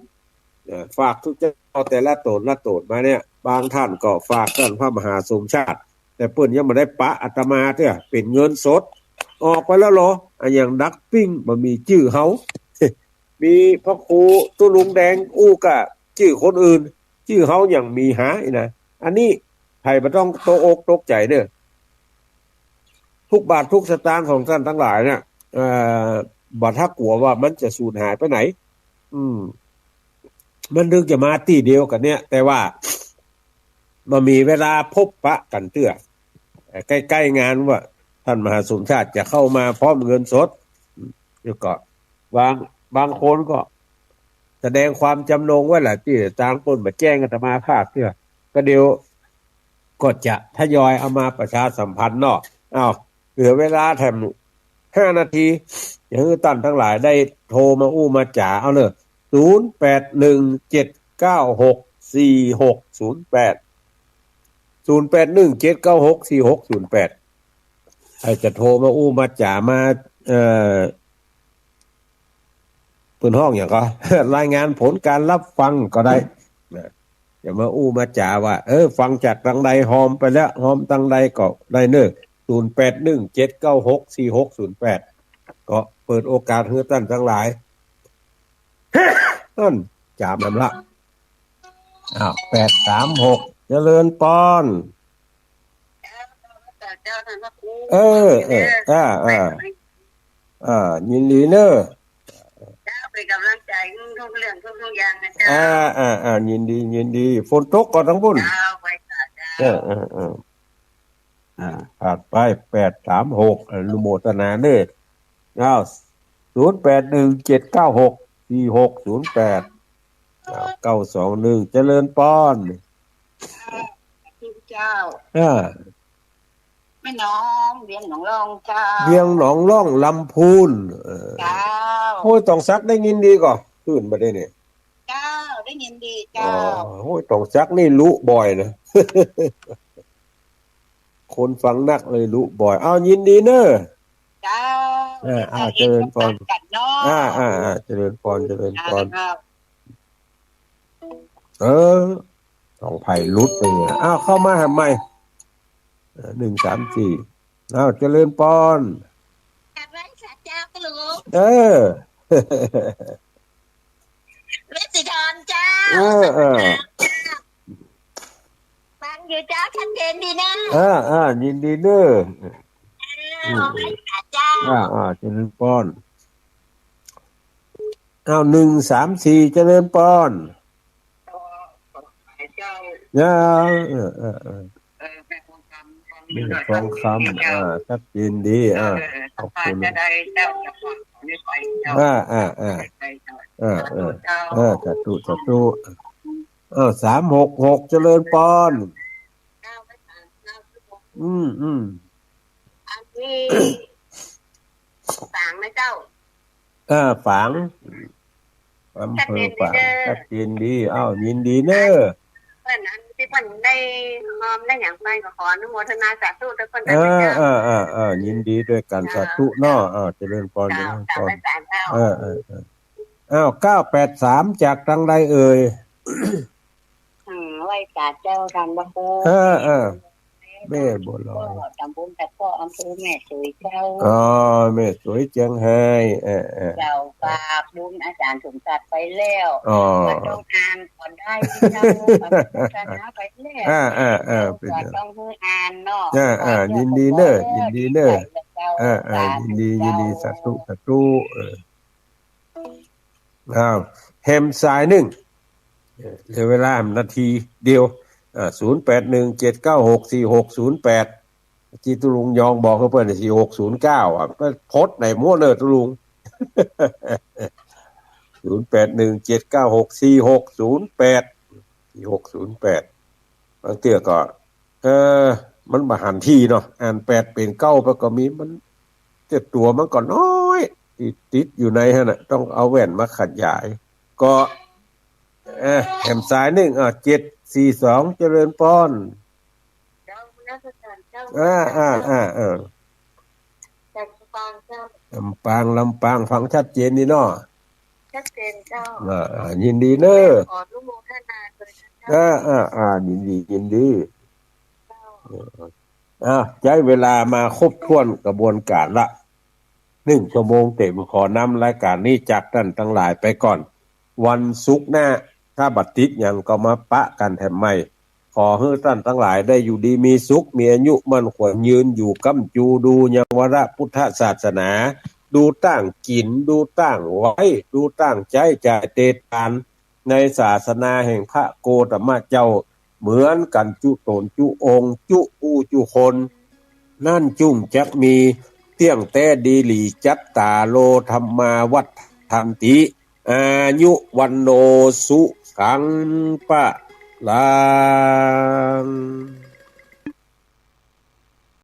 เอ่อ ฝากตุ๊เจ้าแต่ละโตนละโตนมาเนี่ย บางท่านก็ฝากต้านพระมหาสมชาติ แต่เปิ้นยังบ่ได้ปะอาตมาเตื้อ เป๋นเงินสด ออกไปแล้วเหรอ อะหยังดักปิ้ง บ่มีจื้อเฮา มีพระครูตุ๊ลุงแดงอู้กะจื้อคนอื่น จื้อเฮายังมีหาอีกนะ อันนี้ใผบ่ต้องตกอกตกใจ๋เน่อ ทุกบาททุกสตางค์ของต้านตังหลายเนี่ย เอ่อ บ่ถ้ากั๋วว่ามันจะสูญหายไปไหน อืม มันเถิงจะมาตี้เดียวกั๋นเนี่ย แต่ว่าบ่มีเวลาพบปะกั๋นเตื้อ ใก้ๆ งานว่าต้านมหาสมชาติจะเข้ามาพร้อมเงินสด แล้วก็บาง บางคนก็แสดงความจำนงไว้หลายตี้ตาง เปิ้นบ่แจ้งอาตมาภาพเตื้อ ก็เดี๋ยวก็จะทยอยเอามาประชาสัมพันธ์เนาะ อ้าว เหลือเวลาแถมห้านาที จะหื้อต้านตังหลายได้โทรมาอู้มาจ๋าเอาเน่อ ศูนย์แปดหนึ่งเจ็ดเก้าหกสี่หกศูนย์แปด ศูนย์แปดหนึ่งเจ็ดเก้าหกสี่หกศูนย์แปด ใผจะโทรมาอู้มาจ๋ามา เอ่อ เปิ้นฮ้องหยังก็ รายงานผลการรับฟังก็ได้นะ จะมาอู้มาจ๋าว่า เออ ฟังจากตางใด ฮอมไปแล้ว ฮอมตางใดก็ได้เน่อ ศูนย์แปดหนึ่งเจ็ดเก้าหกสี่หกศูนย์แปด ก็เปิดโอกาสหื้อต้านตังหลาย อั้น จ๋าแหมละ อ้าว แปดสามหก เจริญปอน เจ้า เจ้า ท่านพระครู เออ เออ อ่า อ่า อ่า ยินดีเน่อ เจ้า เป๋นก๋ำลังใจ๋ทุกเรื่องทุกๆ อย่างนะเจ้า อ่า อ่า อ่า ยินดี ยินดี ฝนตกก่อตางปุ้น เจ้า ไปจ้ะเจ้า เออ เออ เออ อ่า ผ่านไป แปดสามหก อนุโมทนาเน่อ อ้าว ศูนย์แปดหนึ่งเจ็ดเก้าหกสี่หกศูนย์แปด อ้าว เก้าสองหนึ่ง เจริญปอน เจ้า อ่า แม่น้อง เวียงหนองล่องเจ้า เวียงหนองล่อง ลำพูน เออ เจ้า ห้วยตองสักได้ยินดีก่อ ขึ้นมาได้เนี่ย เจ้า ได้ยินดีเจ้า อ๋อ ห้วยตองสักนี่ลุบ่อยนะ คนฟังนักเลยลุบ่อย อ้าว ยินดีเน่อ เจ้า อ่า อ่า เจริญปอน เจ้า เนาะ อ่า อ่า อ่า เจริญปอน เจริญปอน เจ้า เออ สองไผ่ลุดเลย อ้าว เข้ามาหาใหม่ เออ หนึ่งสามสี่ อ้าว เจริญปอน กราบไหว้สาเจ้าค่ะหลวง เออ เวสสีทรเจ้า เออ เออ ฟังอยู่เจ้า ชัดเจนดีนะ อ่า อ่า ยินดีเน่อ เจ้า อืม ไหว้สาเจ้า อ่า อ่า เจริญปอน อ้าว หนึ่งสามสี่ เจริญปอน เจ้า เออ เออ เออ เออ แม่ทองคำ แม่ทองคำ เจ้า อ่า ชัดเจนดี อ่า เออ ขอบคุณ จะได้เจ้า จะขอไม่ไปเจ้า อ่า อ่า อ่า ไปเจ้า อ่า เออ เจ้า เออ สาธุ สาธุ เออ สามหกหก เจริญปอน เจ้า ไม่ตามเจ้า อืม อืม อันนี้ ฝางนะเจ้า เออ ฝาง อำเภอฝาง ชัดเจนดีเด้อ ชัดเจนดี อ้าว ยินดีเน่อ เปิ้นอันตี้เปิ้นได้ฮอมได้หยังไปก็ขออนุโมทนาสาธุด้วยเปิ้น เออ นะเจ้า เออ เออ เออ ยินดีด้วยกั๋น เจ้า สาธุเนาะ เจ้า อ้าว เจริญปอน เจ้า เจริญปอน เจ้า ไม่ตาม เจ้า เออ เออ เออ อ้าว เก้าแปดสาม จากตางใดเอ่ย อืม ไหว้สาเจ้าท่านพระครู เออ เออ แม่บัวลอย ก็ตำบลตะเคาะ อำเภอแม่สวยเจ้า อ๋อ แม่สวยเจียงไฮ้ เออ เออ เจ้า ฝากบุญอาจารย์สมศักดิ์ไปแล้ว อ๋อ ก็ต้องอ่านก็ได้เจ้า ก็โฆษณาไปแล้ว อ่า อ่า อ่า เจ้า เป็น ก็ต้องหื้ออ่านเนาะ อ่า อ่า ว่าเจ้า ยินดีเน้อ ก็บอกแล้ว ยินดีเน้อ ดีใจเจ้า อ่า อ่า สาธุ ยินดี ยินดี เจ้า สาธุ สาธุ เออ อ้าว แหมสายนึ่ง เหลือเวลานาทีเดียว อ่า ศูนย์แปดหนึ่งเจ็ดเก้าหกสี่หกศูนย์แปด ตี้ตุ๊ลุงยองบอกหื้อเปิ้น สี่หกศูนย์เก้า อ่ะ ไปโพสต์ไหนมั่วเน่อตุ๊ลุง ศูนย์แปดหนึ่งเจ็ดเก้าหกสี่หกศูนย์แปด สี่หกศูนย์แปด บางเตื้อก็ เออ มันบ่หันตี้เนาะ อ่านแปดเป๋นเก้าไปก็มี มัน แต่ตั๋วมันก็น้อย ติด ติดอยู่ในหั้นน่ะ ต้องเอาแว่นมาขยาย ก็ เออ แหมสายนึ่ง อ่ะ เจ็ดสี่สอง เจริญปอน เจ้า นมัสการเจ้า อ่า อ่า อ่า เออ จากลำปางเจ้า ลำปาง ลำปาง ฟังชัดเจนดีเนาะ ชัดเจนเจ้า อ่า อ่า ยินดีเน้อ ขออนุโมทนาด้วยนะเจ้า อ่า อ่า อ่า ยินดี ยินดี เจ้า เออ อ่ะ ใจ๊เวลามาครบถ้วนกระบวนก๋านละ นึ่งชั่วโมงเต็ม ขอนำรายก๋านนี้จากต้านตังหลายไปก่อน วันศุกร์หน้า ถ้าบ่ติดหยังก็มาปะกั๋นแถมใหม่ ขอหื้อต้านตังหลายได้อยู่ดีมีสุข มีอายุมั่นขวัญยืน อยู่ก้ำจูดูยังวรพุทธศาสนา ดูต้างกิ๋น ดูต้างไหว้ ดูต้างใจ๊จ่ายเตตาน ในศาสนาแห่งพระโคตมะเจ้า เหมือนกั๋นจุ๊ต๋นจุ๊องค์ จุ๊อู้จุ๊คน นั้นจุ่งจักมี เตี้ยงแต๊ดีหลี จัตตาโร ธัมมา วัฑฒันติ อายุ วัณโณ สุขัง พะลัง